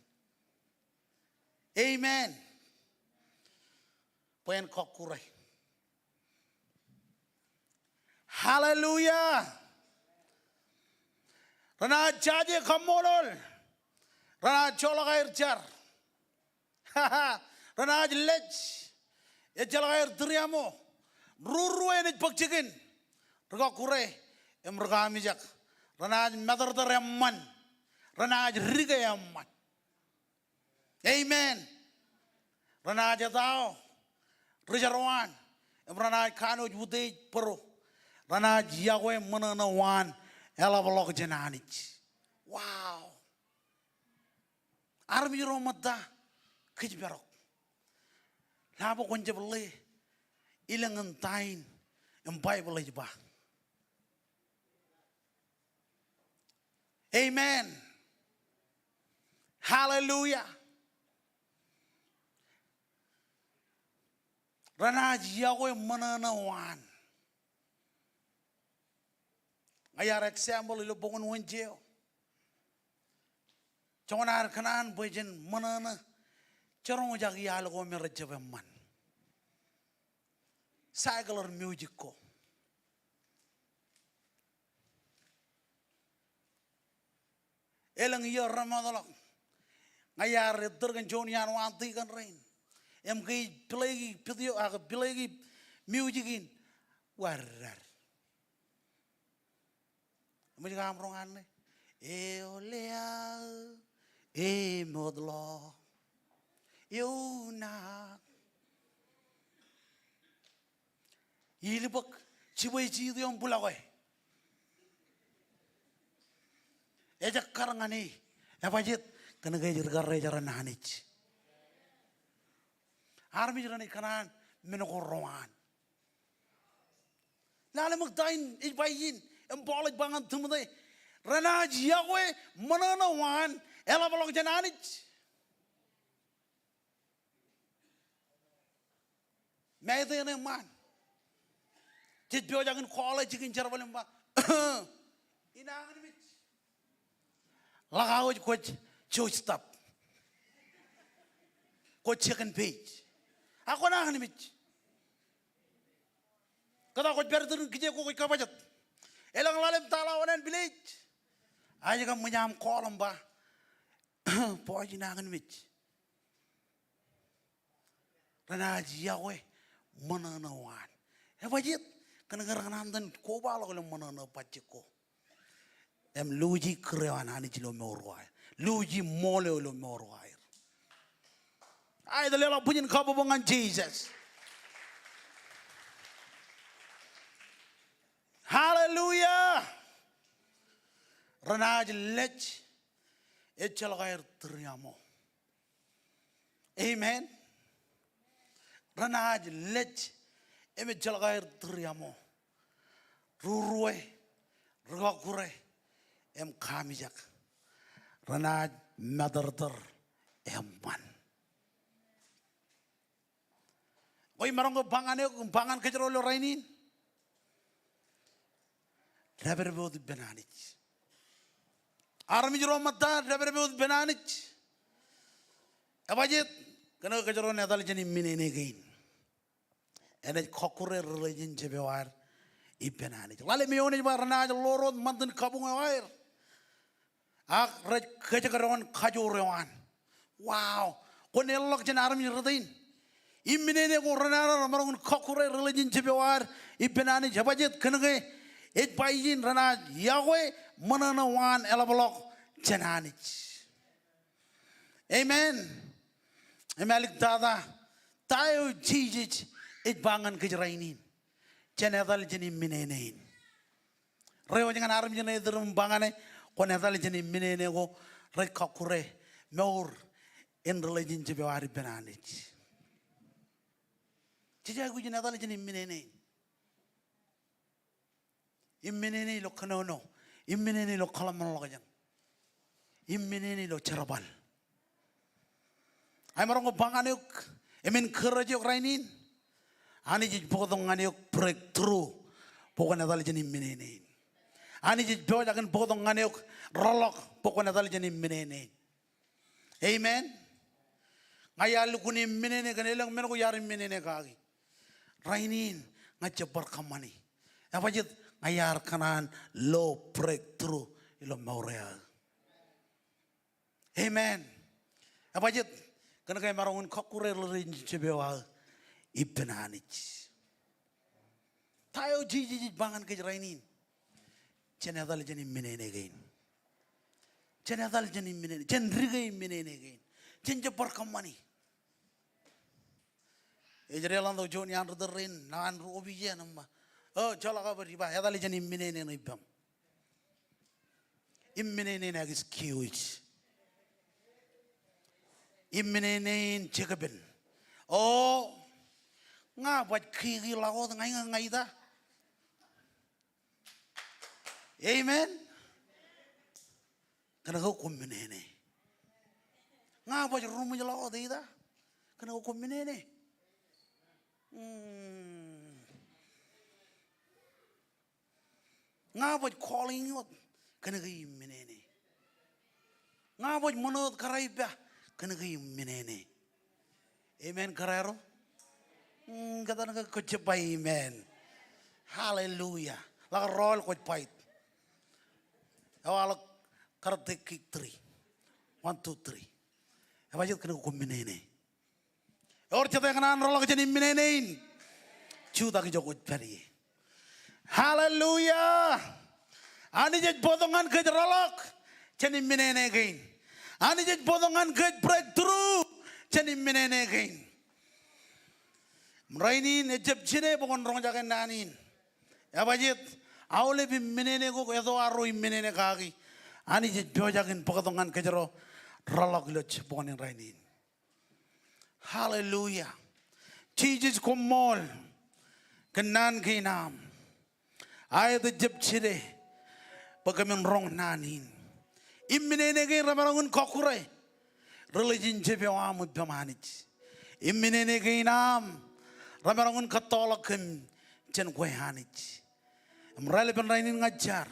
Amen. Bwe en kọkkure. Hallelujah. Renaaj jaje kaṃṃoolol. Renaaj joḷọk aer jar. Renaaj lej. Ejjeḷọk aer tūriaṃo. Rurue enaaj bōk jikin. Ri kọkkure im ri kaamijak. Renaaj matōrtōr eṃṃan. Renaaj dike eṃṃan. Amen. Renaaj etao ri jerwaan. Im renaaj kanooj utiej bōro. Renaaj yokwe ṃōṇōṇō waan eḷapḷọk jān Anij. Wow. Armej ro ṃōtta kōjparok. Lale bwe kwōn jab ḷe ilōñ in ta in im Baibōḷ ej ba. Amen. Hallelujah. Renaaj yokwe ṃōṇōṇō waan. Iar example ilo bok in Wenje eo. Joñan ad kōṇaan bwe jen ṃōṇōṇō, jeroñjake iaḷ ko me rejjab eṃṃan. Secular music ko. Elōñ iiō remootḷọk ña iar ettōr kōn juon iaan waan tikōn rein. Im ke ij pileki video, ak pileki music in, Warrar. Eṃōj ke aṃ roñ an ṇe? Eoleaō, eṃootḷọk, eunak. Ilbōk, jibwe jiit eo im bwilọke. Ejekkar ñan e. Ebajeet? Kōnke ej ri-karijer an Anij. Armej renaaj kōṇaan men ko rewaan. Lale ṃōk ta in ej ba ijin, im Paul ej ba ñan Timote, renaaj yokwe ṃōṇōṇō waan eḷapḷọk jān Anij. Meite eṇ eṃṃaan. Jej pojak in college kōn jerbal im ba, inañinmej. Ḷak aō ej kwōj jouj step. Kwōj second page. Ak kwōnañinmej. Kōta kwōj pād tūrin kije ko kwōj kabajet. Elōñ ḷalem taḷa oṇāān village. Ij kab ṃōj aṃ call im ba, bwe inañinmej. Renaaj yokwe ṃōṇōṇō waan. Ebajeet? Kōnke rekōṇaan itōn kobaḷọk ilo ṃōṇōṇō bajjek ko. Im luuji kūr eo an Anij ilo mour ko aer. Luuji ṃool eo ilo mour ko aer. Aet, leḷọk bwijin kabbokbok ñan Jisōs. Hallelujah. Renaaj lej ejjeḷọk aer tūriaṃo. Amen. Renaaj lej im ejjeḷọk aer tūriaṃo. Ruruwe, rikọkkure, im kaamijak. Renaaj matōrtōr eṃṃan. Kwōj maroñ ke ba ñan eok, ba ñan kōjro ilo rainin? Dāpdep wōt ippān Anij. Armej ro ṃōtta, dāpdep wōt ippān Anij. Ebajeet? Kōnke kōjro en etal jān imminene kein. Enaaj kọkkure relationship eo ad ippān Anij. Ḷalem eoon ej ba renaaj ḷoor wōt ṃantin kabuñ eo aer. Ak rej kōjekdọọn kajoor eo an. Wow. Kwōn eḷḷọk jān armej rot in. Imminene ko renaaj maroñ in kọkkure relationship eo ad ippān Anij. Ebajeet? Kōnke ej ba ijin renaaj yokwe ṃōṇōṇō waan eḷapḷọk jān Anij. Amen. Im āliktata, ta eo Jisōs ej ba ñan kōj rainin? Jen etal jān imminene in. Reiwōj ñan armej ṇe iturūṃ im ba ñan e, kwōn etal jān imminene ko rej kọkkure mour in relationship eo ad ippān Anij. Jej aikuj in etal jān imminene in. Imminene ilo kōnono, imminene ilo kōḷmānḷọkjeṇ, imminene ilo jerbal. Ak maroñ ke ba ñan eok im encourage eok rainin, Anij ej bōktok ñan eok breakthrough bwe kwōn etal jān imminene in. Anij ej pojak in bōktok ñan eok rọọlḷọk bwe kwōn etal jān imminene in. Amen. Ña iar lukkuun imminene kōn elōñ men ko iar imminene kaki. Rainin ña ij jab bar kōṃṃani. Ebajeet? Ña iar kōṇaan lo breakthrough ilo mour eo aō. Amen. Ebajeet? Kōnke emaroñ in kọkkure relationship eo aō ippān Anij. Ta eo Jisōs ej ba ñan kōj rainin? Jen etal jān imminene kein. Jen etal jān imminene, jen dike imminene kein. Jen jab bar kōṃṃani. Ej deḷọñ tok juon iaan ri tōl rein, lowaan ri opiij eṇ im ba, o, joḷọk bwe ij ba etal jān imminene ṇe ippaṃ. Imminene in excuse. Imminene in jekepen. O, ña baj kiki ḷọk wōt, ña iñak ña ita. Amen. Kōnke kwō minene. Ña baj ruṃwij ḷọk wōt, ita. Kōnke kwō minene. Hmm. Ña baj calling wōt, kōnke im minene. Ña baj ṃōṇō wōt kōrā ippa, kōnke im minene. Amen, kōrā ro? Hmm, kōttar ke kwōj jab ba amen. Hallelujah. Ḷak rọọl kwōj ba it. Ewaḷọk kar take kick three. One, two, three. Ebajeet? Kōnke kwō minene. Ewōr jete ekōṇaan rọọlḷọk jān im minene in? Jutak ijo kwōj pād ie. Hallelujah. Anij ej bōktok ñan kōj rōḷọk jān im minene kein. Anij ej bōktok ñan kōj breakthrough jān im minene kein. Im rainin ejjab jide bwe kwōn roñjake naan in. Ebajet aolep im minene ko etto arro im minene kaki. Anij ej pojak in bōktok ñan kōjro rōḷọk ilo jibboñ in rainin. Hallelujah. Jisōs koṃṃool kōn naan kein aṃ. Aet ejjab jide bwe kōmin roñ naan in. Im minene kein remaroñ in kọkkure relationship eo aṃ ippaṃ Anij. Im minene kein aṃ remaroñ in kōttoḷọk kōm jān kwe Anij. Im raelepin rainin ña ij jar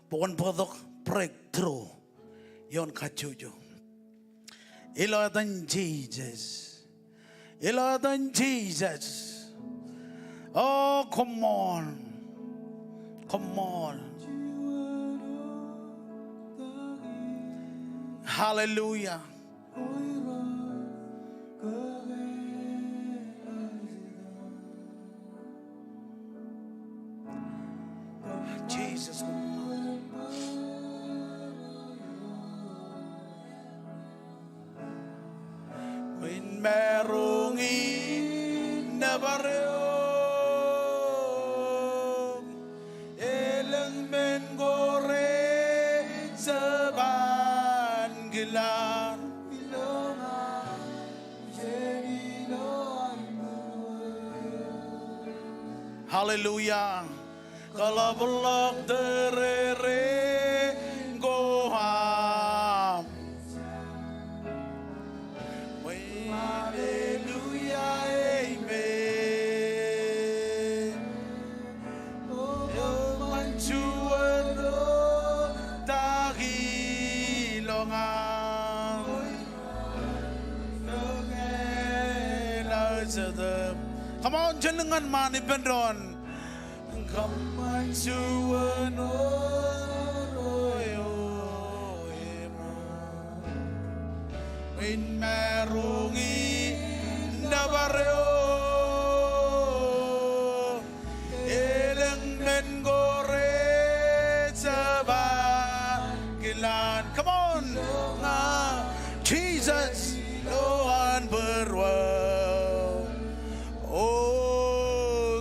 bwe kwōn bōktok breakthrough ioon kajjojo. Ilo etan Jisōs. Ilo etan Jisōs. O koṃṃool. Koṃṃool. Hallelujah. Jesus. Im maroñ in nōbar eo elōñ men ko rej jab an kilaan. Hallelujah. Kōḷapḷọk tōre rein ko aṃ. Hallelujah, amen. Eṃṃan juon ota ilo ña. Come on, jen lōñ ñan ṃaan ippān doon. Kōṃṃan juon ota eo eṃṃan. Im maroñ in nōbar eo elōñ men ko rej jab an kilaan. Come on. Ña, Jesus, ilo an būruō. O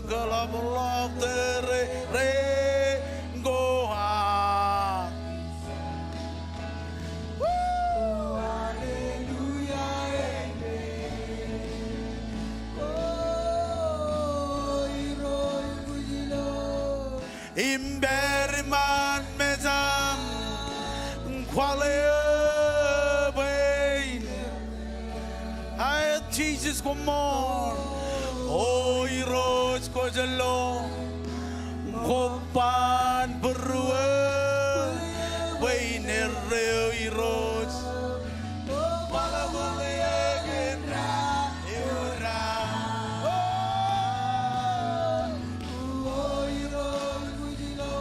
kōḷapḷọk tōre rein ko aṃ. Woo! Hallelujah, amen. O Irooj, kwōj ilo. Im pād iṃaan mejaṃ kwaḷ eō bwe in. Aet Jisōs koṃṃool. O Irooj kwōj lo. Kobban būruō bwe in erreo Irooj. Kwaḷọk eō kōn ta eo raar. O Irooj kwōj lo.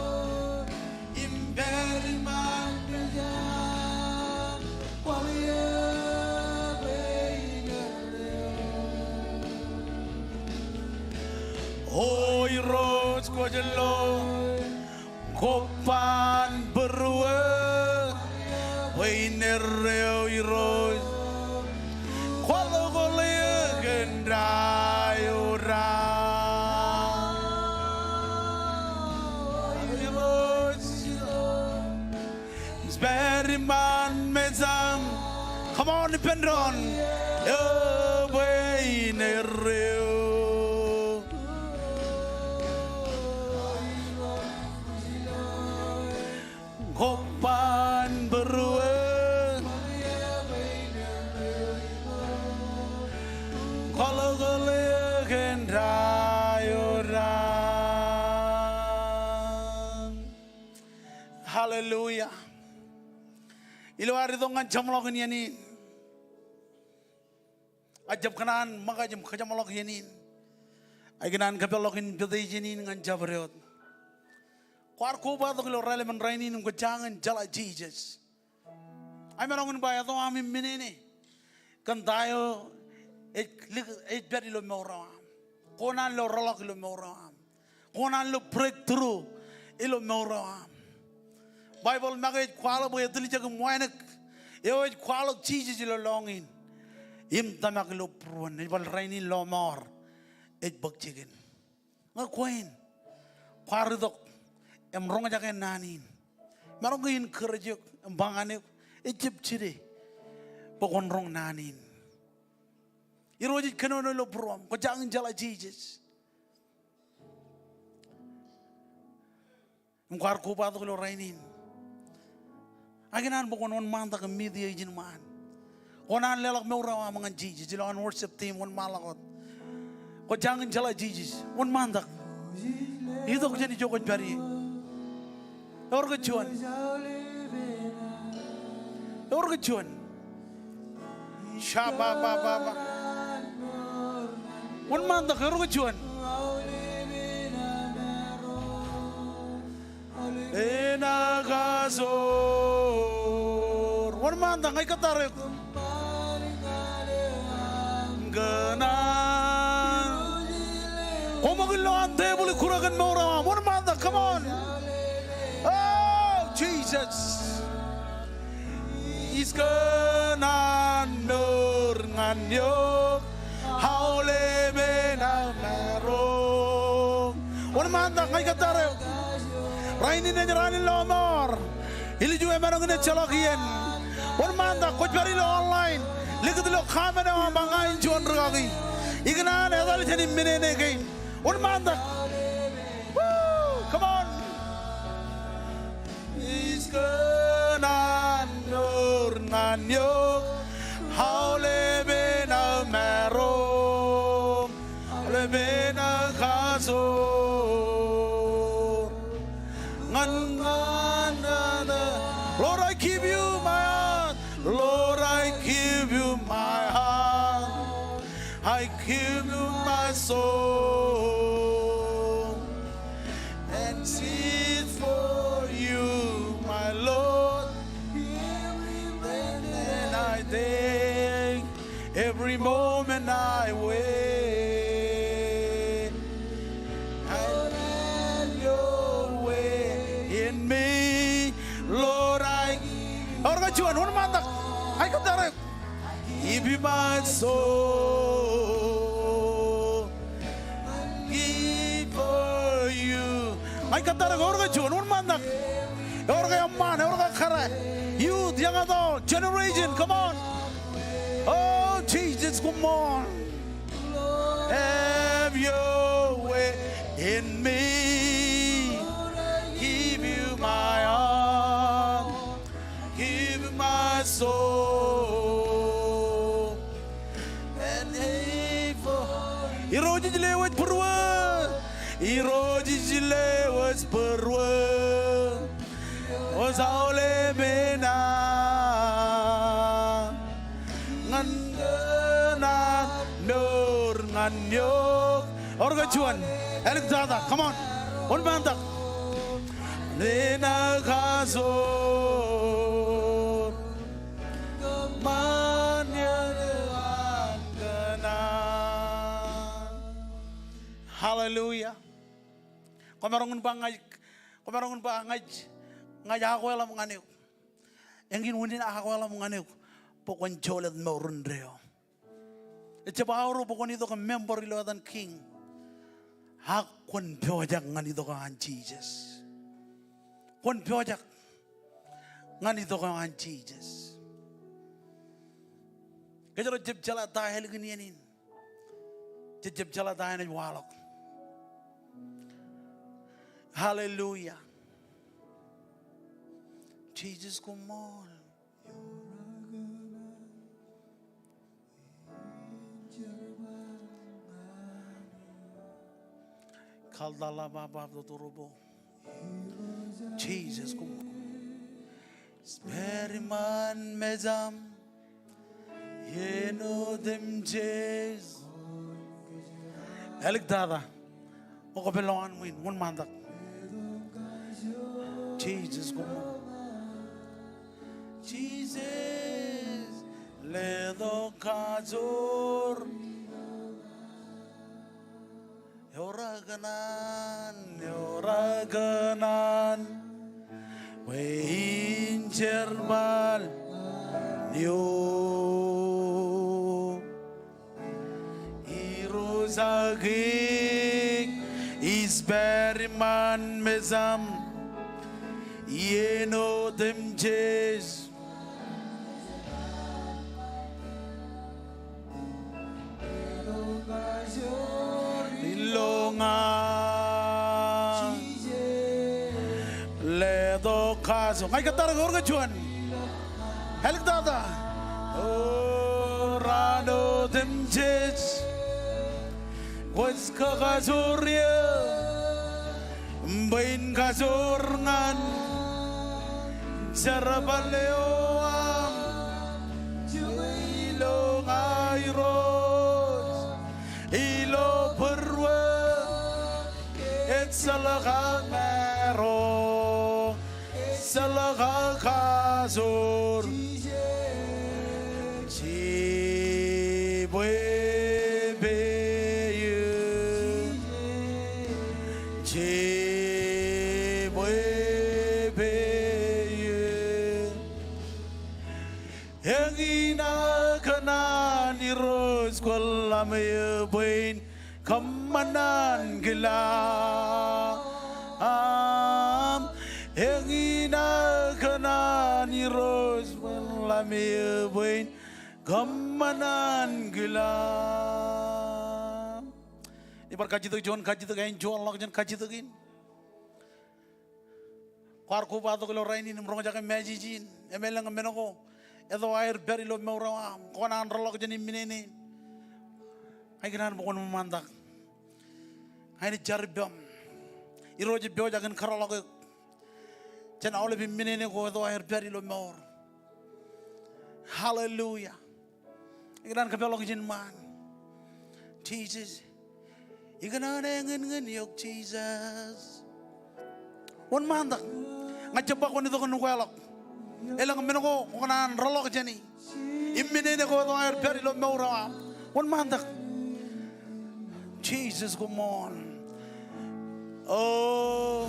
Im pād iṃaan mejaṃ kwaḷ eō bwe in erreo. O Irooj kwōj lo. Kobban būruō bwe in erreo Irooj. Kwaḷọk eō kōn ta eo raar. Irooj. Pād iṃaan mejaṃ. Come on, ippān doon. Eō bwe in erreo. Kobban būruō. Kwaḷọk eō kōn ta eo raar. Hallelujah. Ilo ad itok ñan jeṃḷọkin iien in. Ak jab kōṇaan ṃōkaj im kōjeṃḷọk iien in. Ak ikōṇaan kōpeḷḷọk invitation in ñan jabdewōt. Kwaar kobatok ilo raelepin rainin im kwōj jañin jeḷā Jisōs. Ak maroñ in ba eto aṃ im minene kōn ta eo ej lik, ej pād ilo mour eo aṃ. Kōṇaan lo rōḷọk ilo mour eo aṃ. Kōṇaan lo breakthrough ilo mour eo aṃ. Baibōḷ make ej kwaḷọk bwe etiljek im wānōk eo ej kwaḷọk Jisōs ilo lọñiin im tōmak ilo būruon. Ej bar rainin lọmọọr ej bōk jikin. Ñe kwe in kwaar itok im roñjake naan in, maroñ ke encourage eok im ba ñan eok, ejjab jide bwe kwōn roñ naan in. Irooj ej kōnono ilo būruōṃ, kwō jañin jeḷā Jisōs. Im kwaar kobatok ilo rainin. Ak ikōṇaan bwe kwōn wōnṃaantak im meet e ijin ṃaan. Kōṇaan leḷọk mour eo aṃ ñan Jisōs. Ilo an worship team, wōnṃaanḷọk wōt. Kwō jañin jeḷā Jisōs. Wōnṃaantak. Itok jān ijo kwōj pād ie. Ewōr ke juon? Ewōr ke juon? Shabba-ba-ba-ba. Wōnṃaantak, ewōr ke juon? Ena kajoor. Wōnṃaantak, ña ij kōttar eok. Kōṇaan. Koṃ ṃōk ilowaan tebōḷ ikkure kōn mour eo aṃ. Wōnṃaantak, come on. Oh, Jesus. Ij kōṇaan mour ñan eok, aolep aō maroñ. Wōnṃaantak, ña ij kōttar eok. Rainin ej raan in lọmọọr. Ilju emaroñ in ejjeḷọk iien. Wōnṃaantak, kwōj pād ilo online. Likūt ilo comment eo aṃ ba ña in juon rikaki. Ikōṇaan etal jān im men eo kein. Wōnṃaantak. Woo! Come on. Ij kōṇaan mour ñan eok, aolep aō maroñ, aolep aō kajoor. Ñan, ñan, ñan, Lord, I give you my heart. Lord, I give you my heart. I give you my soul. And it's for you, my Lord. Every breath that I take, every moment I wake, I let your way in me. Lord, I give you. Ewōr ke juon? Wōnṃaantak. Ña ij kōttar eok. Give you my soul. Give for you. Ña ij kōttar eok. Ewōr ke juon? Wōnṃaantak. Ewōr ke eṃṃaan, ewōr ke kōrā. Youth, young adult, generation, come on. Oh, Jesus, come on. Have your way in me. Give you my heart. Give my soul an ephod. Irooj ij lewōj būruō. Irooj ij lewōj būruō. Wōj aolep eṇ ñan kōṇaan mour ñan eok. Ewōr ke juon? Āliktata, come on. Wōnṃaantak. Ena kajoor. Hallelujah. Kwōmaroñ in ba ña ij, kwōmaroñ in ba ña ij, ña ij akweḷap ñan eok. Eñin unin akweḷap ñan eok bwe kwōn jolōt mour indeeo. Ejjab aorōk bwe kwōn itok im member ilo etan King. Ak kwōn pojak ñan itok eo an Jisōs. Kwōn pojak ñan itok eo an Jisōs. Kōjro jab jeḷā ta ālikin iien in. Jej jab jeḷā ta eṇ ej waḷọk. Hallelujah. Jesus, koṃṃool. Kaltalababab totorobo. Jesus, koṃṃool. Spirit eo an mejaṃ, iien otemjej. Āliktata. Ṃokta pād ilowaan ṃwiin, wōnṃaantak. Jesus, koṃṃool. Jesus, letok kajoor. Ewōr kōṇaan Kōṇaan bwe in jerbal eo. Irooj ak Iij, Ispād iṃaan mejaṃ, iien otemjej ilo ña. Letok kajoor. Ña ij kōttar eok, ewōr ke juon? Āliktata. O raan otemjej kwōj kakajoor eō bwe in kajoor ñan jerbal eo aṃ ilo ña Irooj. Ilo būruō ejjeḷọk aō maro, ejjeḷọk aō kajoor. Jibwe peiū, jibwe peiū. Eñin aō kōṇaan Irooj kwō ḷōmṇak bwe in kōṃṃan ankilaan. Eñin aō kōṇaan Irooj kwō ḷōmṇak bwe in kōṃṃan ankilaan. Ibar kajjitōk juon kajjitōk, āinjuonḷọk jān kajjitōk in. Kwaar kobatok ilo rainin im roñjake message in im elōñ men ko etto aer pād ilo mour eo aṃ, kwō kōṇaan rōḷọk jān imminene. Ña ikōṇaan bwe kwōn ṃaantak. Ña inaaj jar ippaṃ. Irooj ej pojak in kōtḷọk eok jān aolep imminene ko etto aer pād ilo mour. Hallelujah. Ikōṇaan kōpeḷḷọk ijin ṃaan. Jisōs. Ikōṇaan eñenñen eok Jisōs. Wōnṃaantak. Ña ij jab ba kwōn itok nukweḷọk. Elōñ men ko kwō kōṇaan rōḷọk jāni. Imminene ko etto aer pād ilo mour eo aṃ. Wōnṃaantak. Jisōs, come on. O.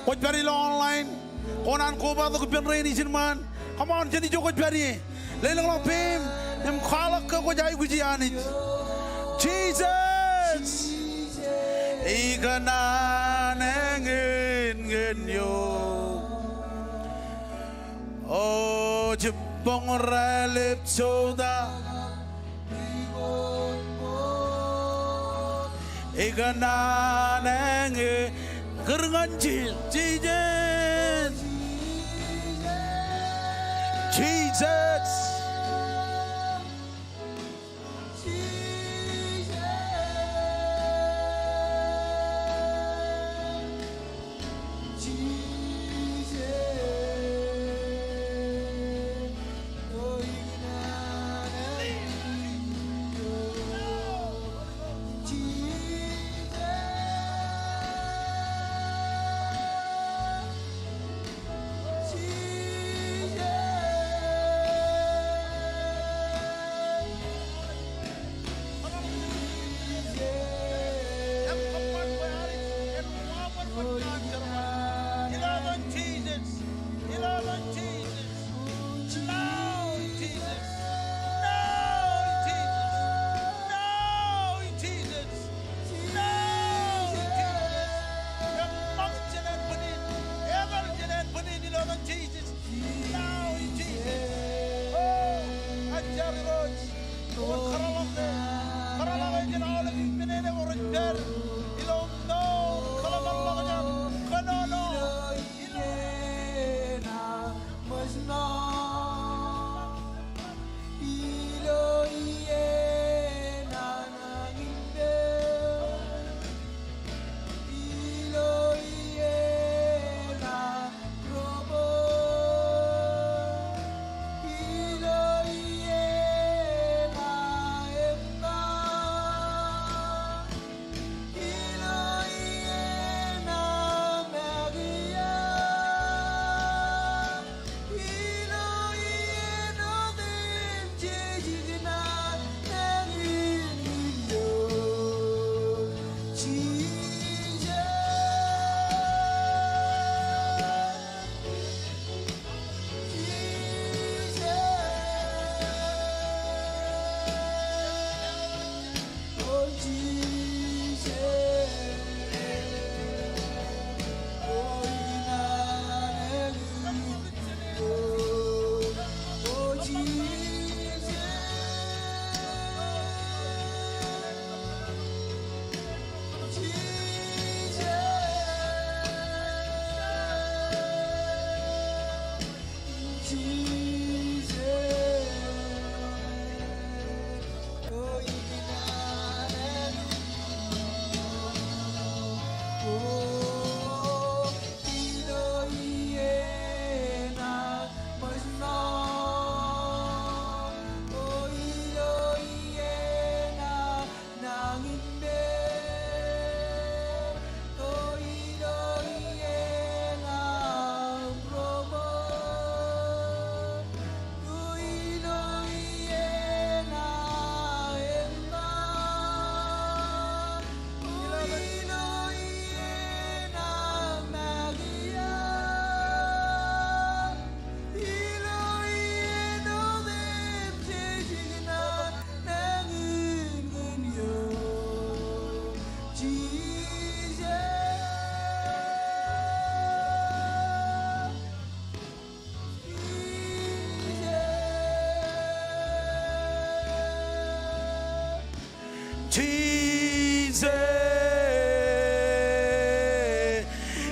Kwōj pād ilo online. Kwō kōṇaan kobatok ippān rein ijin ṃaan. Come on, jen ijo kwōj pād ie. Lelōñḷọk peiṃ im kwaḷọk ke kwōj aikuji Anij. Jisōs. Ikōṇaan eñenñen eok. O jibboñ rālep jota. Ikōṇaan eñe kūr ñan Jisōs. Jisōs. Jisōs.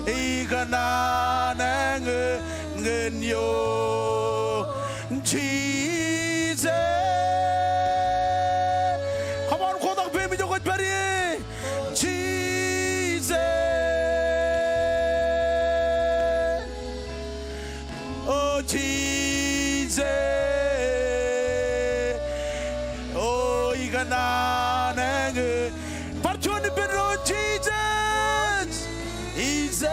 Ikōṇaan ñan eō, Jesus. Come on, kotak peiṃ ijo kwōj pād ie. Jesus. O Jesus. O ikōṇaan ñan eō. Bar juon ippān ro, Jesus. Jesus.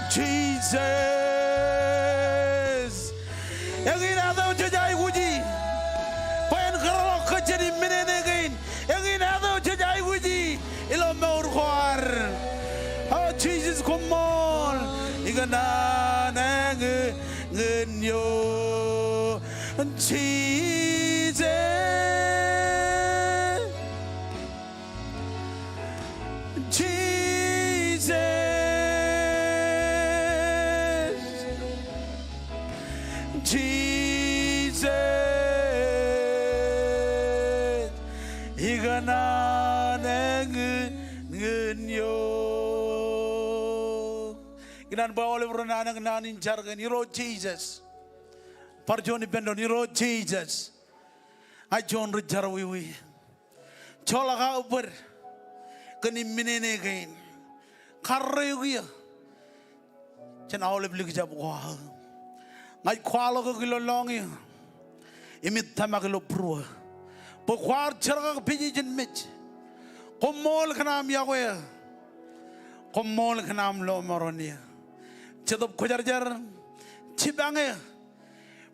Jesus. Eñin etan eo jej aikuji bwe en kōtḷọk kōj jān imminene kein. Eñin etan eo jej aikuji ilo mour ko ad. O Jesus, koṃṃool. Ikōṇaan ñan eō, ñan eō. Jesus. Jesus. Jesus. Ikōṇaan ñan eō. Ikōṇaan bwe aolep ro naan eok naan in jar kein. Irooj Jesus. Bar juon ippān doon, Irooj Jesus. Ña juon ri jerọwiwi. Joḷọk aō bōd kōn imminene kein. Karreoik eō jān aolep likjab ko aō. Ña ij kwaḷọk eok ilo lọñiō im ij tōmak ilo būruō bwe kwaar jerkakpeje jān mej. Koṃṃool kōn aṃ yokwe eō. Koṃṃool kōn aṃ lọmọọren eō. Jetōb Kwōjarjar, jipañ eō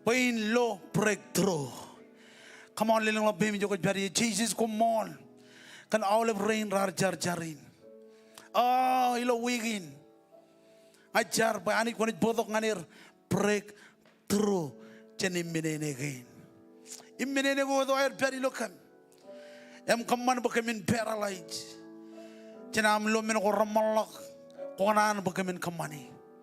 bwe in lo breakthrough. Come on, lelōñḷọk peiṃ ijo kwōj pād ie. Jesus, koṃṃool kōn aolep rein raar jar jar in. O, ilo wiik in ña ij jar bwe Anij kwōnaaj bōktok ñan er breakthrough jān imminene kein. Imminene ko eto aer pād ilo kōm. Im kōṃṃan bwe kōmin paralyze jān aṃ lo men ko reṃṃanḷọk, kwō kōṇaan bwe kōmin kōṃṃani.